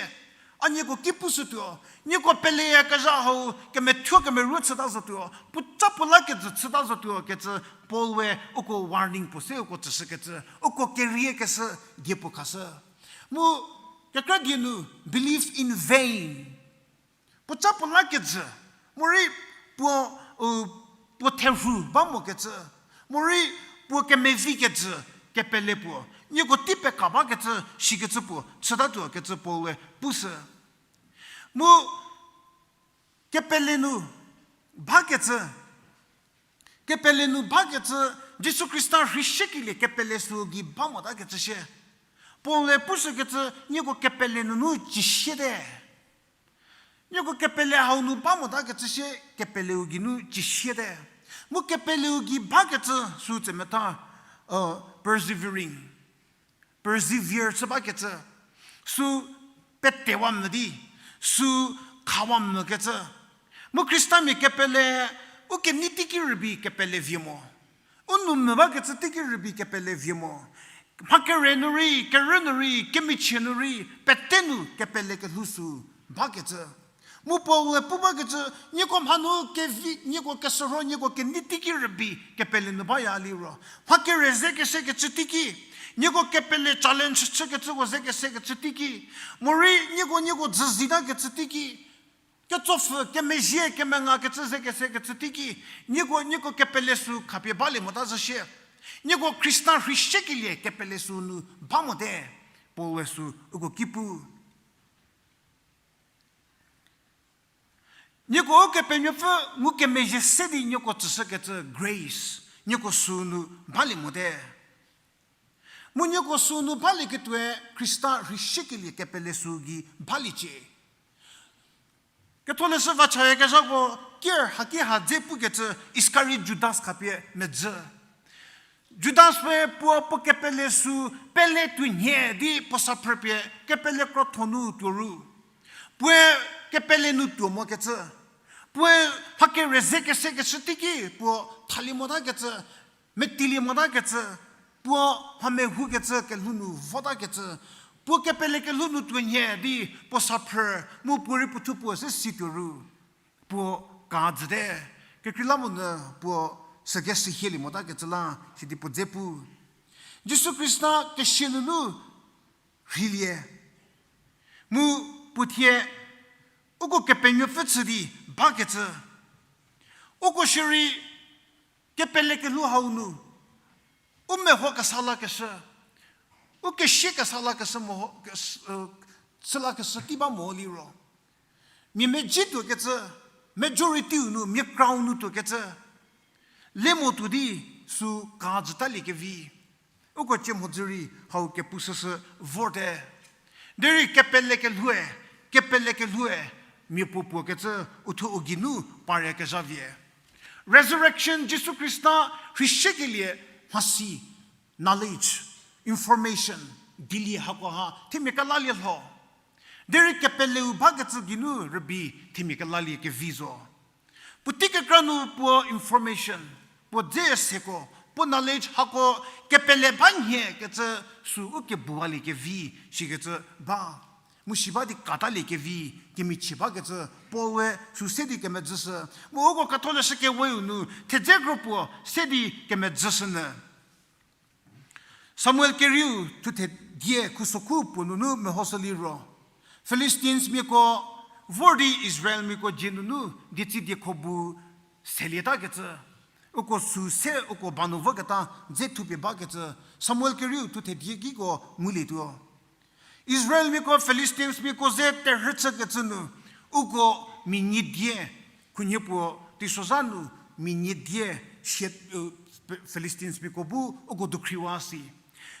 a nieko ki pushütuo, nieko peleyakezha hau kemethuo kemerü chüta zotuo, puoca puo la kejü chüta zotuo kecü Paul we uko warning puo se uko tsüshükecü, uko keriekeshü die puo khashü. Mu kekra die nu, believe in vain. Puoca puo la kejü, morei puo, u, puo therhu ba mokecü, morei puo kemevi kejü kepele puo, nieko tei peka bakecü shikecü puo chütatuo kecü Paul we pushü. Mu kepele nu bakecü, kepele nu bakecü, Jisu Khrista rheisiekelie kepele sü gei ba motakecü sie, Paul-e pushükecü, nieko kepele nunu cisiete. Nieko kepele hau nu ba motakecü sie, kepeleu geinu cisiete. Mu kepeleu gei bakecü sü tsemetha, uh, persevering. Persevere chü bakecü, sü petewa mvü di, sü khawa mvükecü. Mu Khristamia kepele, u kenei teiki rübei kepele vie mo. U nou mvü bakecü teiki rübei kepele vie mo. Mha kere nu rei, kerü nu rei, kemichie nu rei, pete nu kepele kelhou sü bakecü. Mu Paul-e pu bakecü, nieko mhanu kevi, nieko keshürho, nieko kenei teiki rübei kepele nu baya liro, mha kere ze kesekecü teiki, nieko kepele challenge chükecüko ze kesekecü teiki, morei nieko, nieko dzüzitakecü teiki, ketsopfü, kemezhie, kemengakecü ze kesekecü teiki, nieko, nieko kepele sü khapie balie mota zhü shie. Nieko Khrista rheisiekelie kepele sü nu ba mote. Paul-e sü uko ki pu. Nieko Ukepenuopfü ngukemezhie se di nieko tsüshükecü grace, nieko sünu balie mote. Mu nieko sünu balieketuoe Khrista rheisiekelie kepele sü gei baliecie. Ketholeshü vachayakezhako ker haki ha dze pukecü Iskariot Judas khapie medzü. Judas we puo puo kepele sü pele tuo nhie di puo sa phrüpie kepele krotho nu tuo ru. Puoe kepele nu tuo mokecü. Puoe mha kere ze kesekecü teiki puo thalie motakecü, metilie motakecü, puo mha mehoukecü kelhou nu votakecü, puo kepele kelhou nu tuo nhie di puo sa phrü, mu puorei puothuo puo se si tuo ru. Puo ka jüte, kekreilamonyü puo süke sihielie motakecü la, sidi puo dze pu. Jisu Khrista kesia nunu rheilie. Mu puo thie uko Kepenuopfü chü di bakecü. Uko shierei kepele kelhou hau nu, u meho kesa lakeshü, u kesia kesa lakeshü mo, kes-, chü lakeshü tei ba mo liro, mia medzi tuokecü, majority-u nu, mia crowd nu tuokecü le mo tuo di sü ka jütaliekevi. Uko cie mhodzü rei hau kepu süsü vorte. Derei kepele kelhoue, kepele kelhoue, mia puo puokecü uthuo u geinu paryakezha vie. Resurrection, Jisu Khrista rheisiekelie mhasi, knowledge, information, dilie hakoha themia kelalie lho. Derei kepeleu bakecü geinu rübei themia kelalie kevi zo. Puotei kekra nu puo information, puo dze seko, puo knowledge hako kepele ba nhie kecü sü u kebuwalie kevi shikecü ba. Mu si ba di katalie kevi, kemichie bakecü Paul-e sü se di kemedzüshü. Mu uko Ketholeshü Kewe-u nu thedze kro puo se di kemedzüshünyü. Samuel kerieu thuthe die khusokhu puo nunu mehoshü liro, Philistines miako vor di Israel miako dzie nunu dietsi diekho bu selietakecü, uko sü se uko ba nu voketa dze thupie bakecü, Samuel kerieu thuthe die kiko ngulietuo. Israelmiako Philistinesmiako ze terhü chükecü nu, uko minyidie, khunhie puo teisozha nu minyidie sie, Philistinesmiako bu uko dukhriwa si.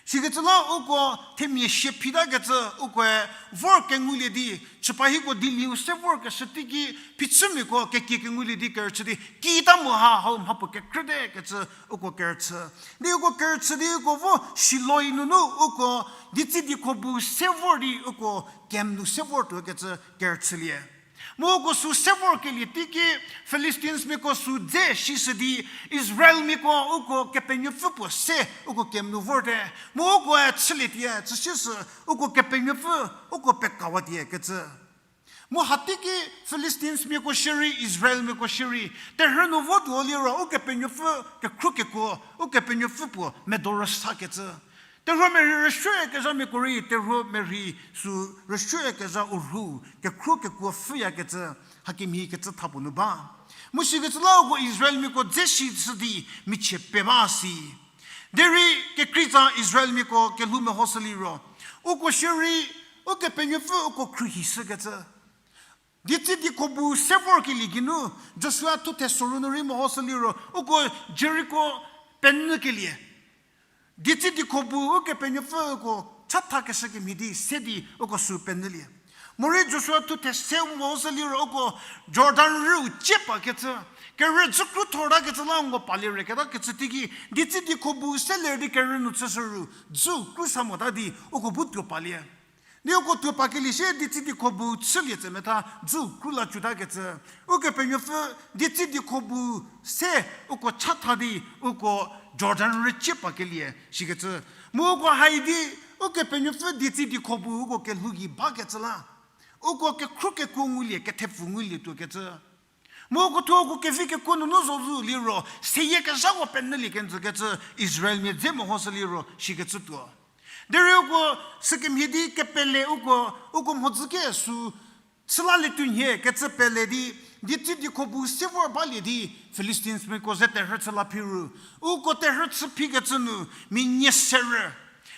Sikecü la uko themia sie phitakecü ukoe vor kengulie di, chüpa hieko diliu se vorkeshü teiki phichümiako kekie kengulie di kerüchü di, kita mo ha hau mhapuo kekrüte kecü uko kerüchü. Di uko kerüchü di uko vo Shilo-i nunu uko ditsi dikho bu se vor di uko camp nu se vortuo kecü kerüchülie. Mu uko sü se vorkelie teiki Philistinesmiako sü dze sishü di Israelmiako uko kepenuopfü puo se uko camp nu vorte. Mu ukoe chülie tie, chüsishü uko kepenuopfü uko pekawa tie kecü. Mu hateiki Philistinesmiako shierei, Israelmiako shierei, terhü nu votuo liro ukepenuopfü kekhru kekuo, ukepenuopfü puo medo rüsakecü. Terhuo merhei rüsuoyakezhamiako rei, terhuo merhei sü rüsuoyakezha u rhu, kekhru kekuo pfhüyakecü, hakemhie kecü thapuo nu ba. Mu sikecü la uko Israelmiako dze sishü di michie pe ba si. Derei kekreitsa Israelmiako kelhou mehoshü liro, uko shierei, ukepenuopfü uko khruohishükecü. Ditsi dikho bu se vorkelie geinu, Joshua thuthe soru nu rei mehoshü liro, uko Jeriko penyükelie. Ditsi dikho bu ukepenuopfü uko chathakeshükemhie di se di uko sü penyülie. Morei Joshua thuthe se mehoshü liro uko Jordan rüu cie pakecü, kerü dzü kru thortakecü la uko palie reketa kecü teiki, ditsi dikho bu se ler di kerü nu chüshü ru, dzü kru sa mota di uko bu tuo palie. Di uko tuo pakelie sie ditsi dikho bu chülie tse metha dzü kru la cütakecü. Ukepenuopfü ditsi dikho bu se uko chatha di uko Jordan rücie pakelie shikecü. Mu uko haidi ukepenuopfü ditsi dikho bu uko kelhou gei bakecü la, uko kekhru kekuo ngulie, kethepfu ngulie tuokecü. Mu uko thuo uko kevi kekuo nunu zo zu liro, seyie kezhako penyülie kenjü kecü Israelmia dze mehoshü liro shikecü tuo. Derei uko sükemhie di kepele uko, uko mhodzü ke sü chülalietuo nhie kecü pele di, ditsi dikho bu se vor balie di Philistinesmiako ze terhü chü la phi ru. Uko terhü chü phikecü nu, mia nie serü.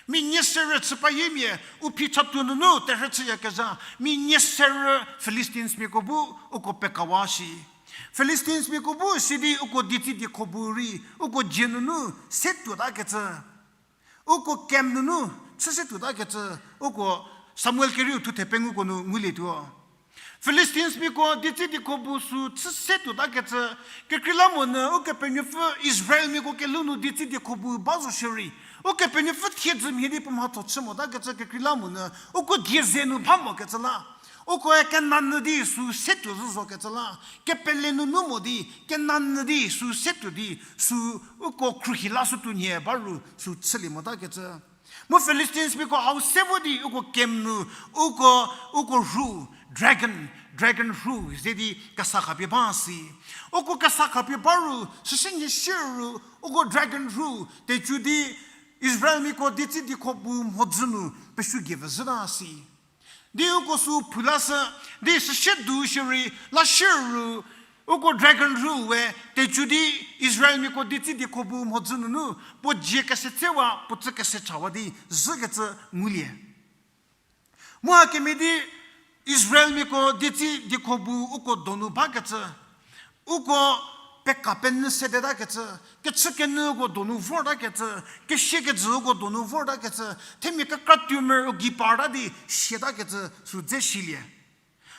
Mia nie serü chüpayimia, u phi chatuo nunu terhü chüyakezha, mia nie serü Philistinesmiako bu uko pekawa shi. Philistinesmiako bu sidi uko ditsi dikho bu rei, uko dzie nunu se tuotakecü. Uko camp nunu chü se tuotakecü, uko Samuel kerieu thuthe penguko nu ngulietuo. Philistinesmiako ditsi dikho bu sü chü se tuotakecü, kekreilamonyü ukepenuopfü Israelmiako kelhou nu ditsi dikho bu ba zo shierei, ukepenuopfü thiedzü mhie di puo mhatho chü motakecü kekreilamonyü, uko die ze nu ba mokecü la. Ukoe Kenan nyü di sü se tuo zhü zokecü la, kepele nunu mo di, Kenan nyü di sü se tuo di, sü uko khruohi lashütuo nhie ba ru sü chülie motakecü. Mu Philistinesmiako hau se vo di uko camp nu, uko, uko rhu, dragon, dragon rhu ze di kesa khapie ba si. Uko kesa khapie ba ru, süsü nie sie ru, uko dragon rhu tecü di Israelmiako ditsi dikho bu mhodzü nu pesuo gei vezhüta si. Di uko sü phou lashü, di süsie du shierei, la sie ru, uko dragon rhu we tecü di Israelmiako ditsi dikho bu mhodzü nunu, puo dzie kese tsewa, puo tsü kese chawa di zhükecü ngulie. Mu hakemhie di Israelmiako ditsi dikho bu uko donu bakecü, uko peka penyü sedetakecü, kechükenyü uko donu vortakecü, kesie kejü uko donu vortakecü, themia kekra tumor u gei parta di sietakecü sü dze silie.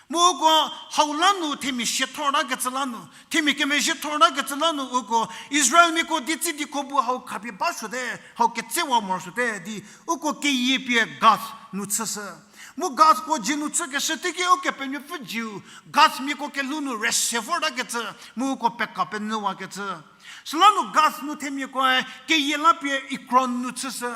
Mu uko hau la nu themia sie thortakecü la nu, themia kemezhie thortakecü la nu uko Israelmiako ditsi dikho bu hau khapie ba suote, hau ketsewa morosuote di uko keyie pie Gath nu chüshü. Mu Gathko dzie nu chükeshü teiki ukepenuopfü dzieu Gathmiako kelhou nu rese vortakecü, mu uko peka penyüwakecü. Süla nu Gath nu themiakoe keyie la pie Ekron nu chüshü.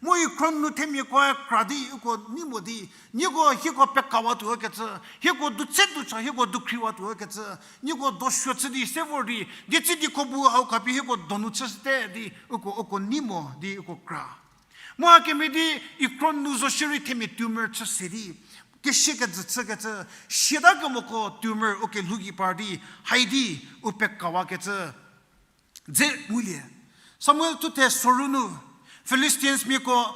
Mu Ekron nu themiakoe kra di uko nei mo di, nieko hieko pekawatuo kecü, hieko dutse ducha hieko dukhriwatuo kecü, nieko dosuo chü di se vor di, ditsi dikho bu hau khapie hieko donu chüshüte di uko, uko nei mo di uko kra. Mu hakemhie di Ekron nu zo shierei themia tumor chü se di, kesie kejü chükecü, siata kemoko tumor ukelhou gei par di, haidi u pekawakecü dze ngulie. Samuel thuthe soru nu, Philistines miako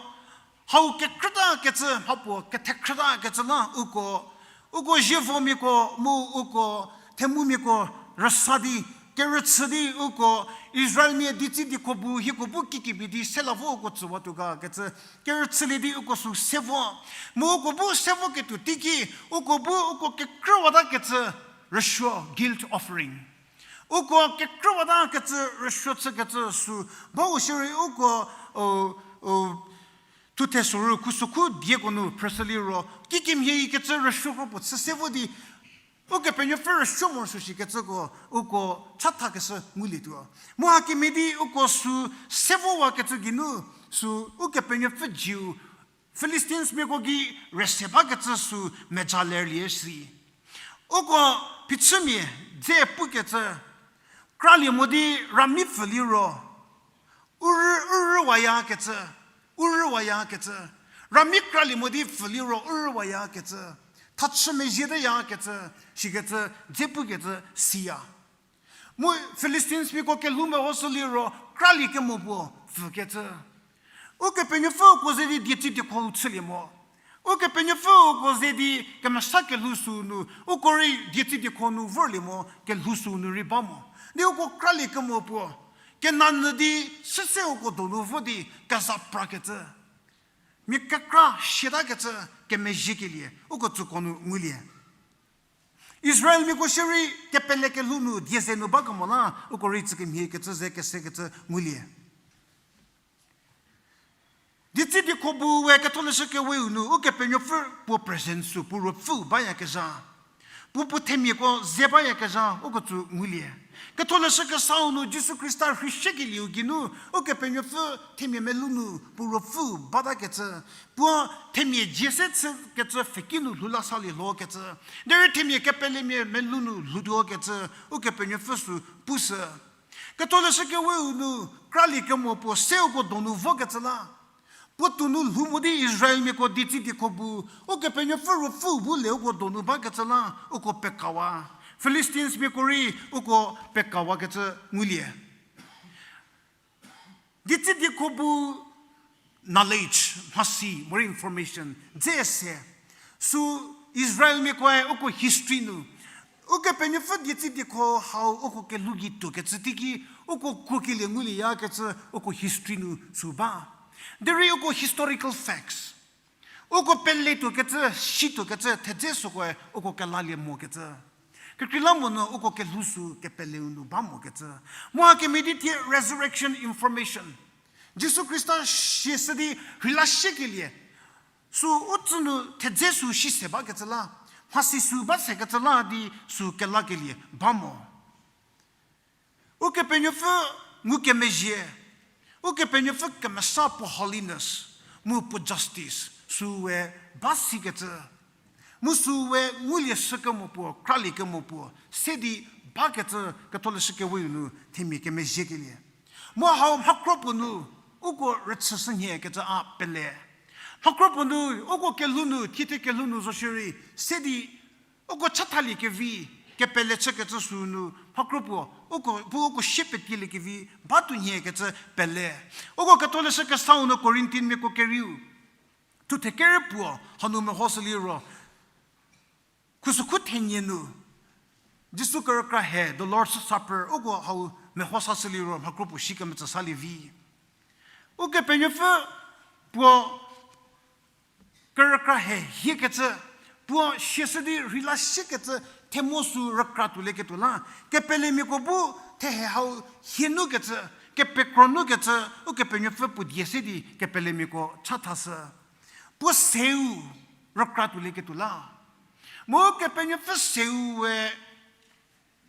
Hau kekrütakecü, mhapuo kethekhrütakecü la uko, uko zievomiako mu uko themumiako rüsa di, kerüchü di uko Israelmia dietsi diekho bu hieko bu kikemhie di se la vo uko tsüwatuo ga kecü, kerüchülie di uko sü se vo. Mu uko bu se voketuo teiki, uko bu uko kekrüwatakecü rüsuo, guilt offering. Uko kekrüwatakecü rüsuo chükecü sü, bau shierei uko, o, o, thuthe soru khusokhu dieko nu phrüshü liro, kikemhie ikecü rüsuo kropuo chü se vo di, Ukepenuopfü rüsuo morosuo shikecüko, uko chathakeshü ngulietuo. Mu hakemhie di uko sü se vowakecü geinu, sü Ukepenuopfü zieu Philistinesmiako gei rüse bakecü sü meja lerlie si. Uko phichümia dze pukecü, kralie mo di rami pfü liro, u rü, u rüwayakecü, u rüwayakecü, rami kralie mo di pfü liro u rüwayakecü, thachü mezhieteyakecü, shikecü dze pukecü siya. Mu Philistinesmiako kelhou mehoshü liro kralie kemo puo pfükecü. Ukepenuopfü uko ze di dietsi diekho chülie mo. Ukepenuopfü uko ze di kemesa kelhou sü nu, uko rei dietsi diekho nu vorlie mo, kelhou sü nu rei ba mo. Di uko kralie kemo puo, kenanyü di süse uko donu vo di keza prakecü, mia kekra shietakecü kemezhiekelie uko tsüko nu ngulie. Israelmiako shierei kepele kelhou nu die ze nu ba kemo la, uko rei tsükemhiekecü ze kesekecü ngulie. Dietsi diekho bu we Ketholeshü Keweu nu Ukepenuopfü puo presence sü puo ruopfüu bayakezha, puo puo themiako ze bayakezha uko tsü ngulie. Ketholeshü Kesau nu Jisu Khrista rhishekelieu geinu Ukepenuopfü themia melou nu puo ruopfüu batakecü, puo themia dzie se chükecü pfheki nu lhou la salie lhokecü, derei themia kepelemia melou nu lhoutuokecü Ukepenuopfü sü pushü. Ketholeshü Keweu nu kralie kemo puo se uko donu vokecü la, puo tuo nu lhou mo di Israelmiako dietsi diekho bu, Ukepenuopfü ruopfüu bu le uko donu bakecü la uko pekawa. Philistinesmiako rei uko pekawakecü ngulie. Dietsi diekho bu knowledge, mhasi, morei information dze se. Sü Israelmiakoe uko history nu, Ukepenuopfü dietsi diekho hau uko kelhou gei tuokecü teiki, uko kuokelie ngulieyakecü uko history nu sü ba. Derei uko historical facts, uko peletuokecü, situokecü thedze sükoe uko kelalie mokecü. Kekreilamonyü uko kelhou sü kepeleu nu ba mokecü. Mu hakemhie di thie resurrection information, Jisu Khrista siashü di rheila shiekelie, sü u tsü nu thedze sü shise bakecü la, mhasi sü ba sekecü la di sü kelakelie ba mo. Ukepenuopfü ngukemezhie, Ukepenuopfü kemesa puo holiness, mu puo justice, süu we ba sikecü, mu süu we ngulie shükemo puo, kralie kemo puo se di bakecü Ketholeshü Keweu nu themia kemezhiekelie. Mu hau mhakro puo nu uko rüchüshü nhie kecü a pele. Mhakro puo nu uko kelhou nu, thiethe kelhou nu zo shierei, se di uko chathaliekevi, kepele chükecü sü nu mhakro puo, uko, bu uko shie petiliekevi batuo nhie kecü pele. Uko Ketholeshü Kesau nu Corinthianmiako kerieu, thuthe kerü puo, hanu mehoshü liro, khusokhu thenie nu, Jisu kerükra he, the Lord's Supper, uko hau meho sashü liro mhakro puo shi kemetsü salie vi. Ukepenuopfü puo kerükra he hiekecü, puo siashü di rheila shikecü themo sü rükra tuolieketuo la, kepelemiako bu thehe hau hie nukecü, kepekro nukecü, Ukepenuopfü puo die se di kepelemiako chathashü. Puo seu rükra tuolieketuo la. Mu Ukepenuopfü seu we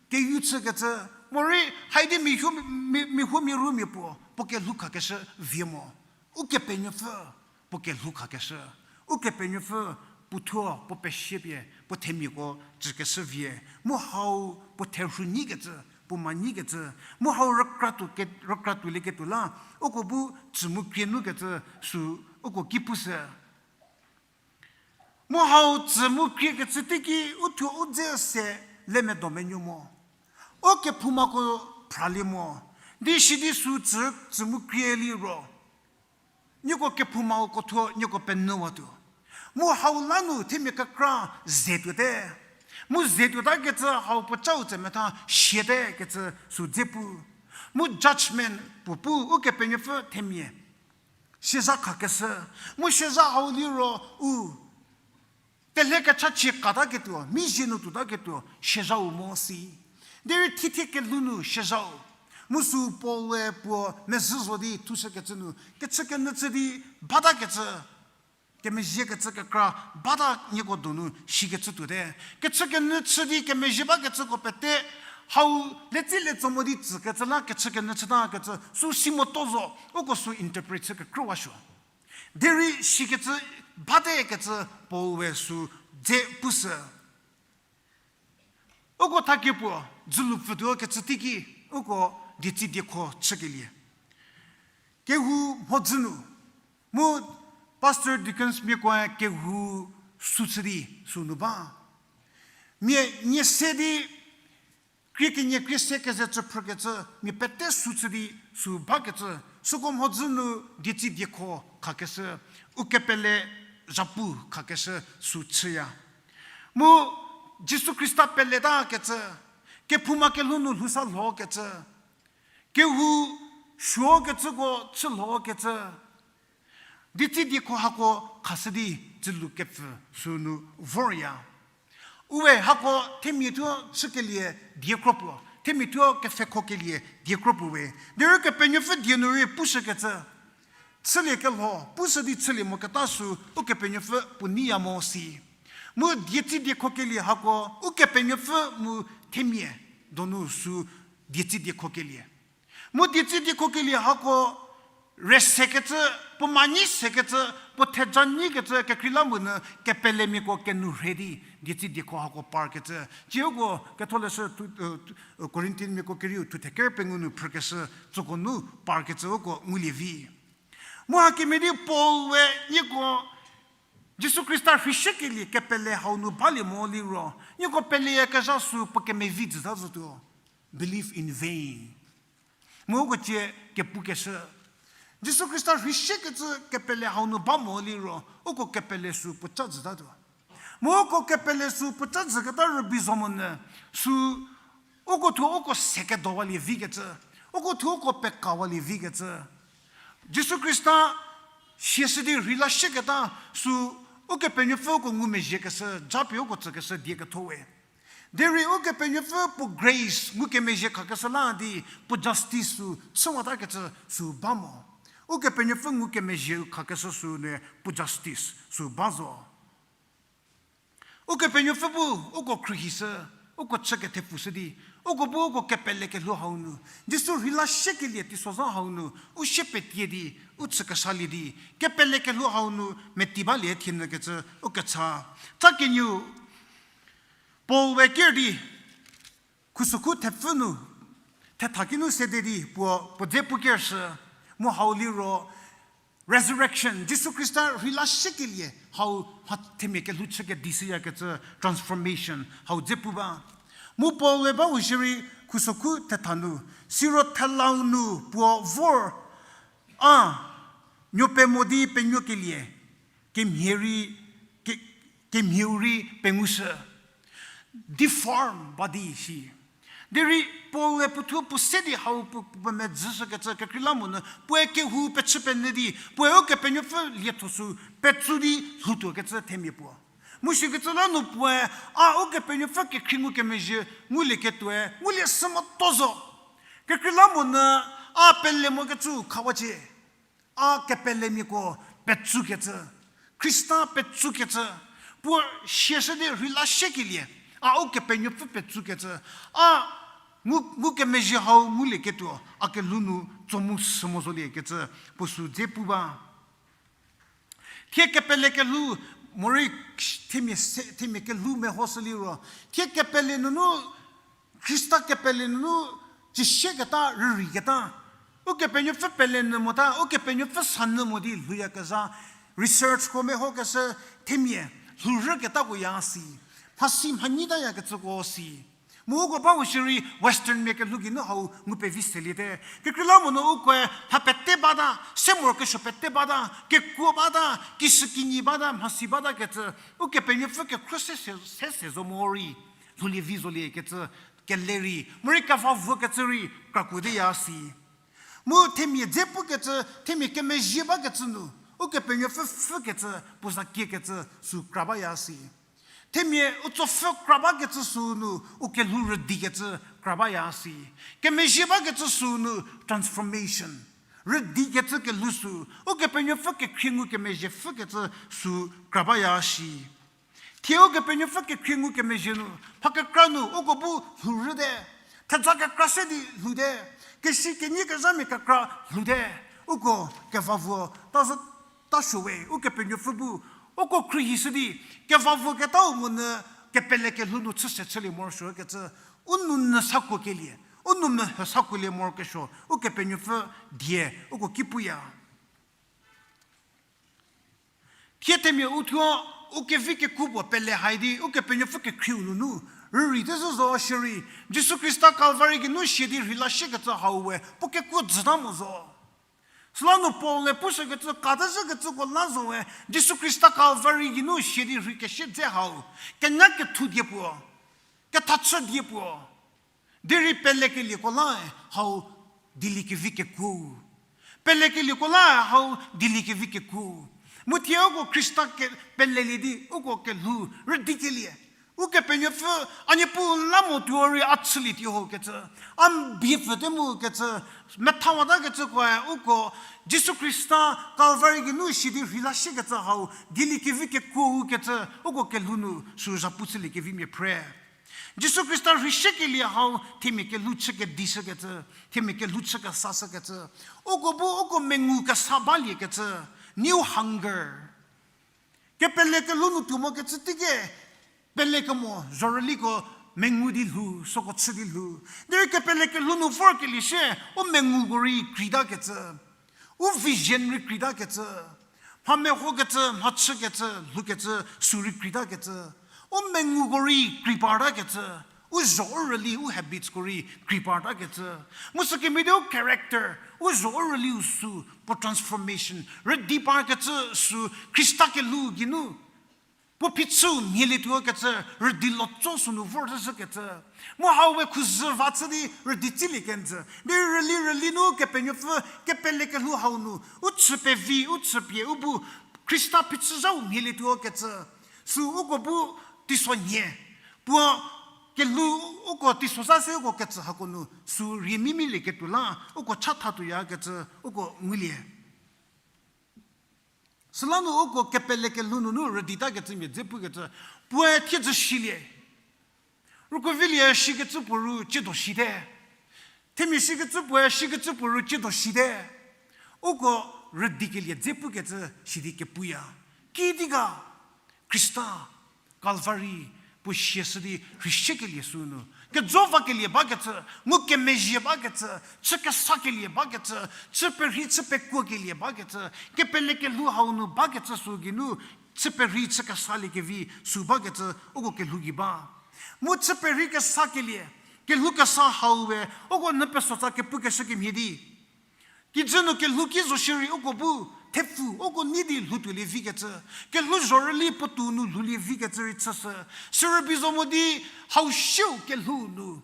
keyu chükecü, morei haidi mihu, mi, mihu mirumia puo, puo kelhou khakeshü vie mo. Ukepenuopfü puo kelhou khakeshü. Ukepenuopfü puothuo, puo pesiepie, puo themiako tsükeshü vie. Mu hau puo therhu nyikecü, puo ma nyikecü. Mu hau rükra tuo ke, rükra tuolieketuo la, uko bu tsü mu krie nukecü sü uko ki pushü. Mu hau tsü mu kriekecü teiki uthuo u dze se le medo menuo mo. U kephoumako phralie mo. Di sidi sü tsü, tsü mu krie liro, Nieko kephoumako thuo nieko penyüwatuo. Mu hau la nu themia kekra ze tuote. Mu ze tuotakecü hau puo chau tse metha siatekecü sü dze pu. Mu judgment puo pu Ukepenuopfü themia sieza khakeshü. Mu sieza hau liro u telhe kechachie kataketuo, mizie nu tuotaketuo siezau mo si. Derei thithie kelhou nu siezau. Mu sü Paul-e puo mezhü zo di thushükecü nu, kechü kenyü chü di batakecü, kemezhiekecü kekra bata nieko donu shikecü tuote. Kechü kenyü chü di kemezhie bakecüko pete, hau letsi letso mo di tsükecü la kechü kenyü chütakecü, sü si motuo zo, uko sü interpret chü kekrüwasuo. Derei shikecü batekecü Paul-e sü dze pushü. Uko thakie puo, dzülu pfütuo kecü teiki, uko dietsi diekho chükelie. Kehou mhodzü nu, mu pastor deacons miakoe kehou sü chü di sünu ba. Mia nie se di, krie kenie krie se keze cü phrükecü, mia pete sü chü di sü bakecü, süko mhodzü nu dietsi diekho khakeshü, ukepele zhapu khakeshü sü chüya. Mu Jisu Khrista peletakecü, kephouma kelhou nu lhousa lhokecü, kehou suokecüko chü lhokecü, dietsi diekho hako khashü di dzülu kepfü sünu vorya. Uwe hako themia thuo chükelie diekro puo, themia thuo kepfhekhokelie diekro puo we. Derei Ukepenuopfü die nu rei pushükecü, chüliekelho pushü di chülie moketa sü Ukepenuopfü puo neiya mo si. Mu dietsi diekhokelie hako Ukepenuopfü mu themia donu sü dietsi diekhokelie. Mu dietsi diekhokelie hako rüsekecü, puo ma nyi sekecü, puo theja nyikecü kekreilamonyü kepelemiako kenu rhe di dietsi diekho hako parkecü. Tsiuko ketholeshü thu, Corinthian miako kerieu thuthe ker pengou nu phrükeshü tsüko nu parkecü uko ngulie vi. Mu hakemhie di Paul we nieko Jisu Khrista rheishükelie kepele hau nu balie mo liro, nieko peleyakezha sü puo kemevi jüta zotuo. Believe in vain. Mu uko cie kepukeshü. Jisu Khrista rheishükecü kepele hau nu ba mo liro, uko kepele sü puoca jütatuo. Mu uko kepele sü puoca jüketa rübei zo monyü, sü uko thuo uko sekedowalie vikecü, uko thuo uko pekawalie vikecü. Jisu Khrista siashü di rheilashüketa sü Ukepenuopfü uko ngumezhiekeshü japie uko tsükeshü die ketho we. Derei Ukepenuopfü puo grace ngukemezhie khakeshü la di puo justice sü chüwatakecü sü ba mo. Ukepenuopfü ngukemezhie khakeshü sü nu puo justice sü ba zo. Ukepenuopfü bu uko khruohishü, uko chü kethepfushü di, uko bu uko kepele kelhou hau nu, Jisu rheilashükelie teisozha hau nu u sie petie di, u chükesalie di, kepele kelhou hau nu meti balie thienyükecü u kecha. Tsa kenieu Paul we ker di, khusokhu thepfü nu, thetha kinu sede di puo puo dze pu kershü, mu hau liro resurrection, Jisu Khrista rheilashükelie hau mha themia kelhou chü kedishüyakecü transformation hau dze pu ba. Mu Paul we bau shierei khusokhu thetha nu, siro thelau nu puo vor a nuo pemo di penuokelie, kemhie rei, ke-, kemhieu rei pengushü. Deform body shi. Derei Paul-e puothuo puo se di hau puo, puo medzüshükecü kekreilamonyü, puoe kehou pechü penyü di, puoe Ukepenuopfü lietho sü petsu di lhoutuokecü themia puo. Mu shikecü la nu puoe, a Ukepenuopfü kekhrie ngukemezhie ngulieketuoe, ngulie sü motuo zo. Kekreilamonyü, a pele mokecü khawacie. A kepelemiako petsukecü, Khrista petsukecü, puo siashü di rheilashükelie, a Ukepenuopfü petsukecü, a ngu, ngukemezhie hau ngulieketuo, a kelhou nu tso mu sü mo zoliekecü, puo sü dze pu ba. Thie kepele kelhou, morei themia se, themia kelhou mehoshü liro, thie kepele nunu, Khrista kepele nunu cisieketa, rüreiketa, Ukepenuopfü pele nyü mota, Ukepenuopfü sa nyü mo di lhouyakezha, research ko mehokeshü themia lhourüketako ya si, mhasi mhanyitayakecüko si. Mu uko ba u shierei Western mia kelhou geinu hau ngu pevi seliete. Kekreilamonyü ukoe ha pete bata, se morokesuo pete bata, kekuo bata, kishükinyi bata, mhasi bata kecü, Ukepenuopfü kekhro se, se, se, se zo morei, lhoulie vi zoliekecü, kele rei, morei keva vuokecü rei, krakuoteya si. Mu themia dze pukecü, themia kemezhie bakecü nu, Ukepenuopfü pfhükecü, puo za kiekecü, sü kra baya si. Themia u tsopfhü kra bakecü sünu, u kelhou rüdikecü kra baya si. Kemezhie bakecü sünu, transformation. Rüdikecü kelhou sü, Ukepenuopfü kekhrie ngukemezhie pfhükecü sü kra baya shi. Thie Ukepenuopfü kekhrie ngukemezhie nu, mha kekra nu uko bu lhourüte. Thedza kekra se di lhoute. Keshi kenyi kezhamia kekra lhoute. Uko keva vuo, ta zü, ta suo we, Ukepenuopfü bu, uko khruohishü di, keva vuoketau monyü, kepele kelhou nu chüse chülie morosuokecü, u nou nyü sakuokelie, u nou mehü sakuolie morokesuo, Ukepenuopfü die, uko ki puya. Thie themia uthuo, u kevi kekuo puo pele hai di, Ukepenuopfü kekhrieu nunu, rürei te zü zo shierei, Jisu Khrista Calvary geinu sia di rheila shiekecü hau we, puo kekuo jüta mo zo. Süla nu Paul-e pushükecü, kata zhükecüko la zo we, Jisu Khrista Calvary geinu sia di rheikesie dze hau, kenya kethu die puo, kethachü die puo. Derei pelekelieko la hau dieliekevi kekuo. Pelekelieko la hau dieliekevi kekuo. Mu thie uko Khrista ke pelelie di uko kelhou rüdikelie. Ukepenuopfü, a Niepuu la mo tuo rei a chülietuo ho kecü. A n bie pfüte mu kecü. Methawatakecükoe uko Jisu Khrista Calvary geinu sia di rheila shiekecü hau dieliekevi kekuo kecü uko kelhou nu sü zhapu chüliekevimia phre. Jisu Khrista rheisiekelie hau themia kelhou chü kedishükecü, themia kelhou chü kesashükecü. Uko bu uko mengu kesa baliekecü, new hunger. Kepele kelhou nu tuo mokecü teiki, pelekemo zhorüliko mengu di lhou, süko chü di lhou. Derei kepele kelhou nu vorkelie shie, u menguko rei kreitakecü. U vision rei kreitakecü. Mha mehokecü, mha chükecü, lhoukecü, sü rei kreitakecü. U menguko rei kreipartakecü. U zho u rüli, u habitsko rei kreipartakecü. Mu sükemhie di u character, u zho u rüliu sü, puo transformation, rüdi parkecü sü Khrista kelhou geinu. Puo phichüu mhielietuo kecü, rüdi lotso sünu vor zhüzhükecü. Mu hau we khuzhü va chü di rüdi tsilie kenjü. Di rüli rüli nu Kepenuopfü, kepele kelhou hau nu, u chü pevi, u chü pie, u bu Khrista phichü zhau mhielietuo kecü. Sü uko bu teisonhie. Puo kelhou uko teiso za se uko kecü hako nu, sü rie mimilieketuo la, uko cha thatuoya kecü, uko ngulie. Süla nu uko kepele kelhou nunu rüditakecümia dze pukecü, puoe thiedzü silie. Rüko vilie shikecü puo ru tsiedo site. Themia shikecü puoe shikecü puo ru tsiedo site. Uko rüdikelie dze pukecü sidi kepuya. Kidi ga, Khrista, Calvary, puo siashü di rheisiekelie sünu. Kejo vakelie bakecü, ngukemezhie bakecü, chü kesakelie bakecü, chü perhei chü pekuokelie bakecü, kepele kelhou hau nu bakecü sü geinu, chü perhei chü kesaliekevi sü bakecü uko kelhou gei ba. Mu chü perhei kesakelie, kelhou kesa hau we, uko nyü pesotsa kepukeshü kemhie di. Kijü nu kelhou ki zo shierei uko bu, thepfu, uko nei di lhoutuolie vikecü, kelhou zhorüli puotou nu lhoulie vikecü rei chüshü, sürübei zo mo di hau siu kelhou nu.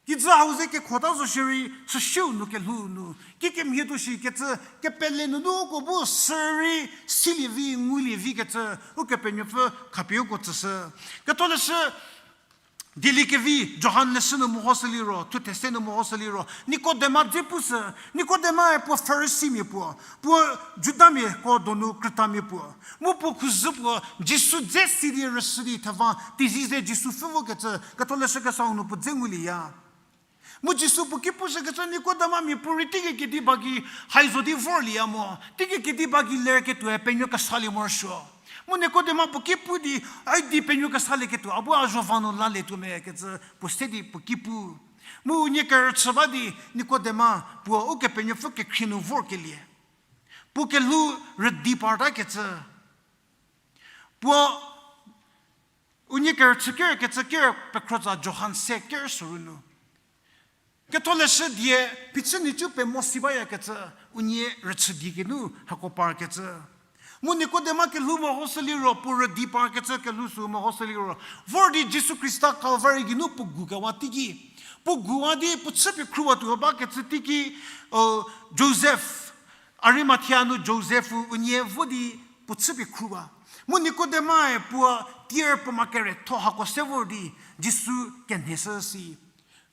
Kijü hau ze kekhota zo shierei, süsiu nu kelhou nu. Kikemhie tuo shikecü, kepele nunu uko bu sürei silie vi, ngulie vikecü, Ukepenuopfü khapie uko tsüshü. Ketholeshü, Dieliekevi Johan leshü nu mehoshü liro, thuthe se nu mehoshü liro, Nikodema dze pushü, Nikodemae puo Farisimia puo, puo Judamiako donu krütamia puo. Mu puo khuzhü puo, Jisu dze si di rüshü di theva, teizie ze Jisu pfhü vokecü, Ketholeshü Kesau nu puo dze ngulieya. Mu Jisu puo ki pushükecü Nikodemamia puorei teiki kediba gei hai zo di vorlieya mo, teiki kediba gei lerketuoe penuo kesalie morosuo. Mu Nikodema puo ki pu di, ai di penuo kesalieketuo, a bu a zho va nu lalietuo me kecü puo se di puo ki pu. Mu unie kerüchü ba di Nikodema puo Ukepenuopfü kekhrie nu vorkelie. Puo kelhou rüdi partakecü. Puo Unie kerüchü ker kecü ker pekhrotsa Johan se ker soru nu. Ketholeshü die phichü nhicu pemo si bayakecü, unie rüchü die geinu hako parkecü. Mu Nikodema kelhou mehoshü liro, puo rüdi parkecü kelhou sü mehoshü liro, vor di Jisu Khrista Kalvari geinu puo gu kewa teiki. Puo guwa di puo chüpie khruwa tuo bakecü teiki, o, Josef, Arimathea nu Josef-u unie vo di puo chüpie khruwa. Mu Nikodemae puo tier puo ma keretho hako se vor di Jisu kenheshü si.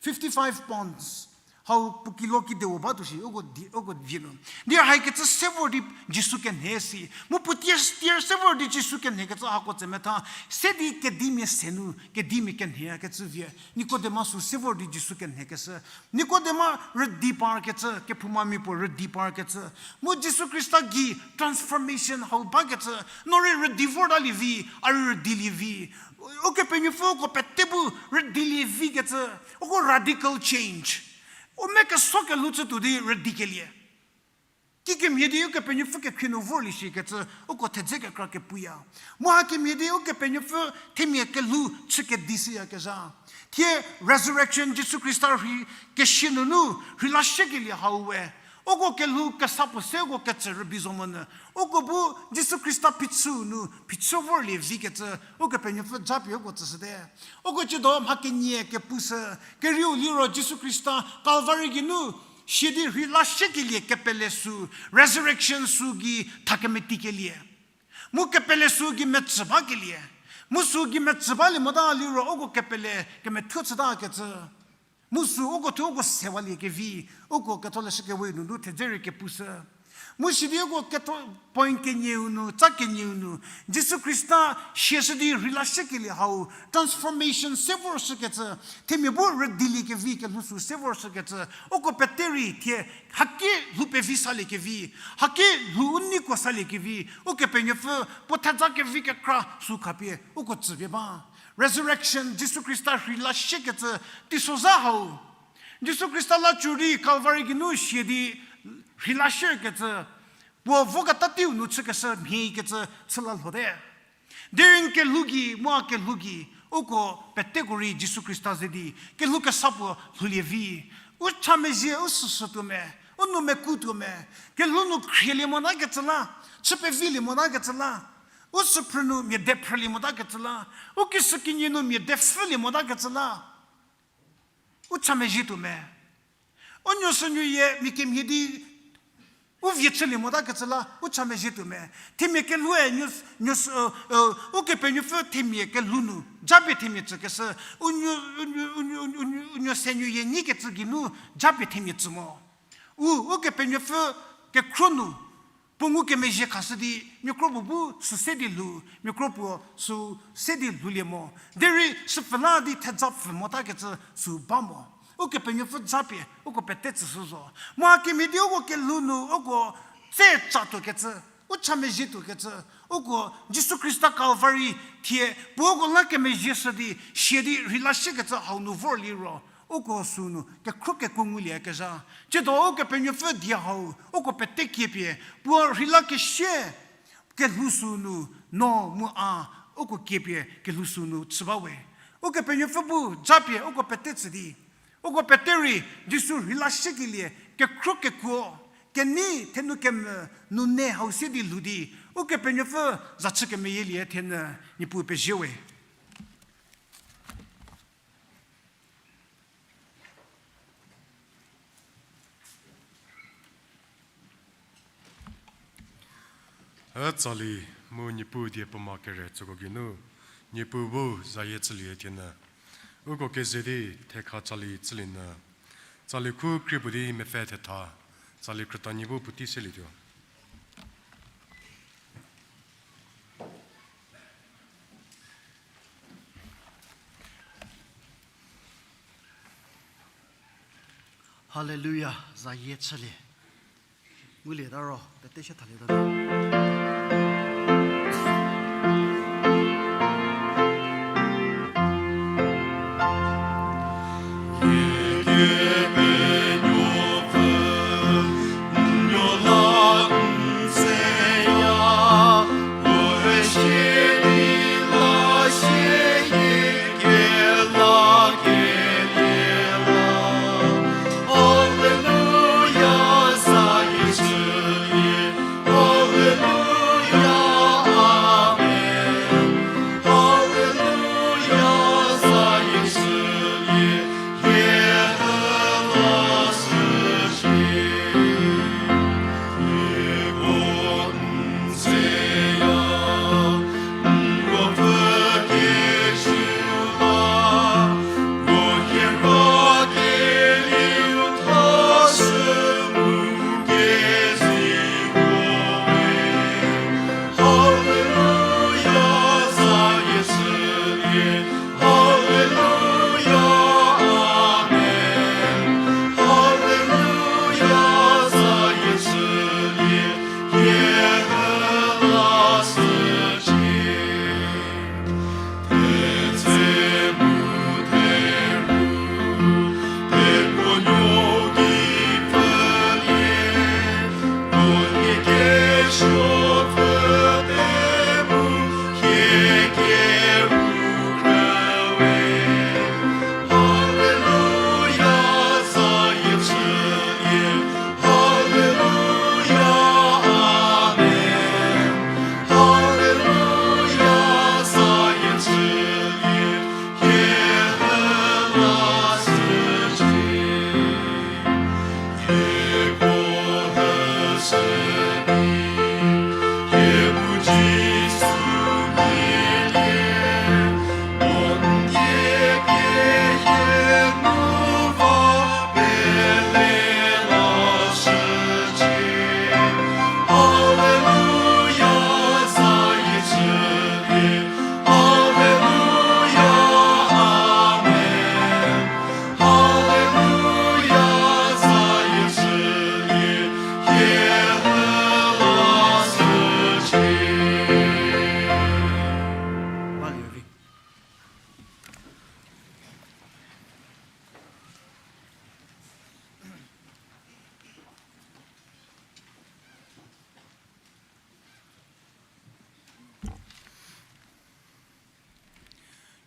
Fifty-five pounds. Hau puo kilo kidewo batuo shi, uko di, uko vie nu. Di haikecü se vor di Jisu kenhe si. Mu puo tier, tier se vor di Jisu kenhekecü hako tsemetha. Se di kedimia se nu, kedimia kenheyakecü vie. Nikodema sü se vor di Jisu kenhekeshü. Nikodema rüdi parkecü, kephoumamia puo rüdi parkecü. Mu Jisu Khrista gei transformation hau bakecü. No rei rüdi vortalie vi, a rei rüdilie vi. Ukepenuopfü uko pete bu rüdilie vikecü, uko radical change. U me keso kelhou chütuo di rüdikelie. Kikemhie di Ukepenuopfü kekhrie nu vorlie shikecü, uko thedze kekra kepuya. Mu hakemhie di Ukepenuopfü themia kelhou chü kedi shüyakezha. Thie resurrection Jisu Khrista rhei kesia nunu rheilashükelie hau we. Uko kelhou kesa puo se uko kecü rübei zo monyü. Uko bu Jisu Khrista phichüu nu phichü vorlie vikecü, Ukepenuopfü japie uko tsüshüte. Uko ciedo mha kenie kepushü, kerieu liro Jisu Khrista Kalvari geinu sia di rheilashükelie kepele sü, resurrection sü gei thakemetikelie. Mu kepele sü gei metsü bakelie. Mu sü gei metsü balie mota liro uko kepele kemethuo chütakecü. Mu sü uko thuo uko sewalie kevi, uko ketholeshü kewe nunu thedze rei kepushü. Mu sidi uko ketho point kenieu nu, tsa kenieu nu, Jisu Khrista siashü di rheilashükelie hau, transformation se vorshükecü, themia bu rüdilie kevi kelhou sü se vorshükecü, uko pete rei thie haki lhou pevi salie kevi, haki lhou u neiko salie kevi, Ukepenuopfü puo thedza kevi kekra sü khapie uko tsüpie ba. Resurrection, Jisu Khrista rheilashükecü teisozha hau. Jisu Khrista la cü di Kalvari geinu sia di rheilashükecü, puo voketa teiu nu chükeshü mhiekecü chü la lhote. Derei n kelhou gei, mu a kelhou gei, uko peteko rei Jisu Khrista ze di kelhou kesa puo lhoulie vi. U cha mezhie, u süsü tuo me, u nou meku tuo me, kelhou nu khrielie motakecü la, chü pevilie motakecü la, u süphrü nu mia de phrülie motakecü la, u kishükinyi nu mia de pfhülie motakecü la. U cha mezhie tuo me. U nuo sü nuoye mia kemhie di u vie chülie motakecü la, u cha mezhie tuo me. Themia kelhoue nuo, nuo sü, Ukepenuopfü themia kelhou nu japie themia tsükeshü, u nuo, u nuo, u nuo, u nuo, u nuo se nuoye nyikecü geinu japie themia tsü mo. U, Ukepenuopfü kekhro nu puo ngukemezhie khashü di, miakro puo bu sü se di lhou, miakro puo sü se di lhoulie mo. Derei süpfü la di thedza pfü motakecü sü ba mo. Ukepenuopfü japie uko pete tsüshü zo. Mu hakemhie di uko kelhou nu uko tse cha tuokecü, u cha mezhie tuokecü, uko Jisu Khrista Kalvari thie puo uko la kemezhie shü di, sia di rheilashükecü hau nu vorliro, uko sünu kekhro kekuo nguliekezha. Tsiedo Ukepenuopfü die hau uko pete kiepie, puo rheila kesie kelhou sünu, no mu a, uko kiepie kelhou sünu chü ba we. Ukepenuopfü bu japie uko pete tsü di, uko pete rei Jisu rheilashükelie kekhro kekuo, kenei thenu kemvü nune hau se di lhou di, Ukepenuopfü za chü kemeyielie thenyü Niepuu pezie we. E tsali mu Niepuu die puoma kere tsüko geinu, Niepuu bu zayie chülie thenyü. Uko keze di thekha tsali chülie nyü. Tsali khu krie puo di mepfü thetha, tsali krüta nyi bu puotei selietuo. Haleluya, zayie chülie. Ngulieta ro, pete sie thalieta.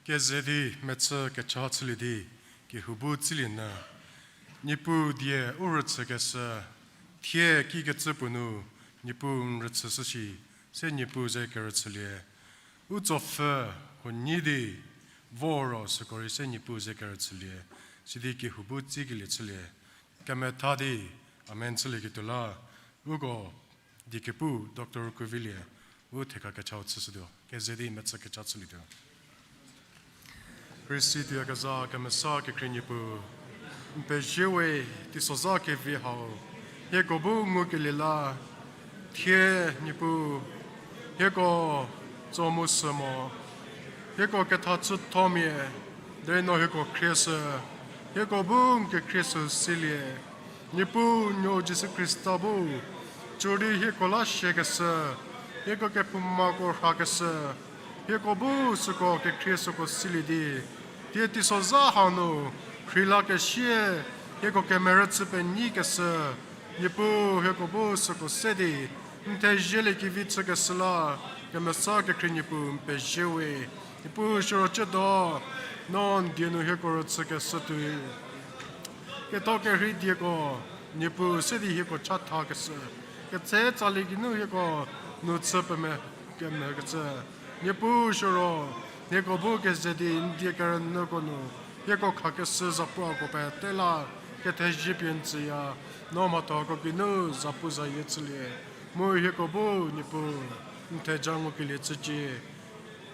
Keze di mechü kecha chülie di, kehou bu tsilie nyü. Niepuu die u rüchükeshü, thie kikecü puo nu, Niepuu n rüchüshü shi, se Niepuu ze kerüchülie. U tsopfü, huo nyi di, vo ro süko rei se Niepuu ze kerüchülie, sidi kehou bu tsikelie chülie. Kemetha di, amen chülieketuo la, uko, diekepu Doctor Kuvilie, u thekha kechau chüshütuo, keze di mechü kecha chülietuo. Risi tuoyakezha kemesa kekhrie Niepuu, n pezie we teisozha kevi hau, hieko bu ngukelie la, thie Niepuu, hieko tso mu sü mo, hieko kethachüthomia, derei no hieko khrieshü, hieko bu n kekhrieshü silie, Niepuu nuo Jisu Khrista bu, cü di hieko la siakeshü, hieko kephoumako rhakeshü, hieko bu süko kekhrieshüko silie di, thie teisozha hau nu, rheilakesie, hieko kemerüchü penyikeshü, Niepuu hieko bu süko se di, n thezielie kevi chükeshü la, kemesa kekhrie Niepuu n pezie we, Niepuu siro ciedo, no n die nu hieko rüchükeshü tuoi. Ketho kerhei dieko, Niepuu se di hieko chathakeshü. Ketse tsalie geinu hieko nu chü peme kemekecü. Niepuu siro, hieko bu keze di n die kerünyüko nu, hieko khakeshü zapuko pete la, kethezie pie n tsüya, no mhathoko geinu zapuzayie chülie. Mu hieko bu Niepuu, n theja ngukelie chücie.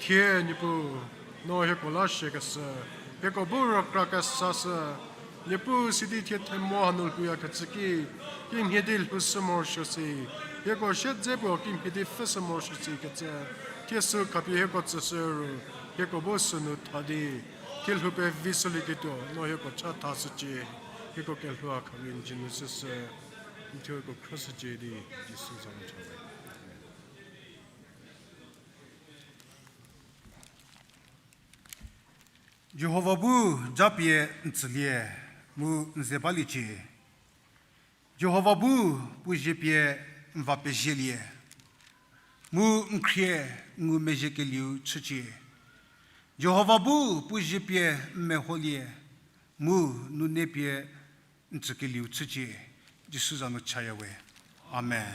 Thie Niepuu, no hieko la siakeshü, hieko bu rükra kesashü, Niepuu sidi thie themo hanu lhouyakecü ki, kimhie di lhoushü morosuo si, hieko siedze puo kimhie di pfhüshü morosuo sikecü, thie sü khapie hieko tsüshü ru, hieko bu sünu tha di, thie lhou pevishülieketuo no hieko chathashücie, hieko kelhou a khapie n dzie nu shüshü, n thuo hieko khroshücie di, Jisu za nu cha we. Jihova bu japie n tsülie, mu n ze baliecie. Jihova bu puo zie pie n va pezielie, mu n khrie n ngumezhiekelieu chücie. Jihova bu puo zie pie n meholie, mu nune pie n tsükelieu chücie. Jisu za nu chaya we. Amen.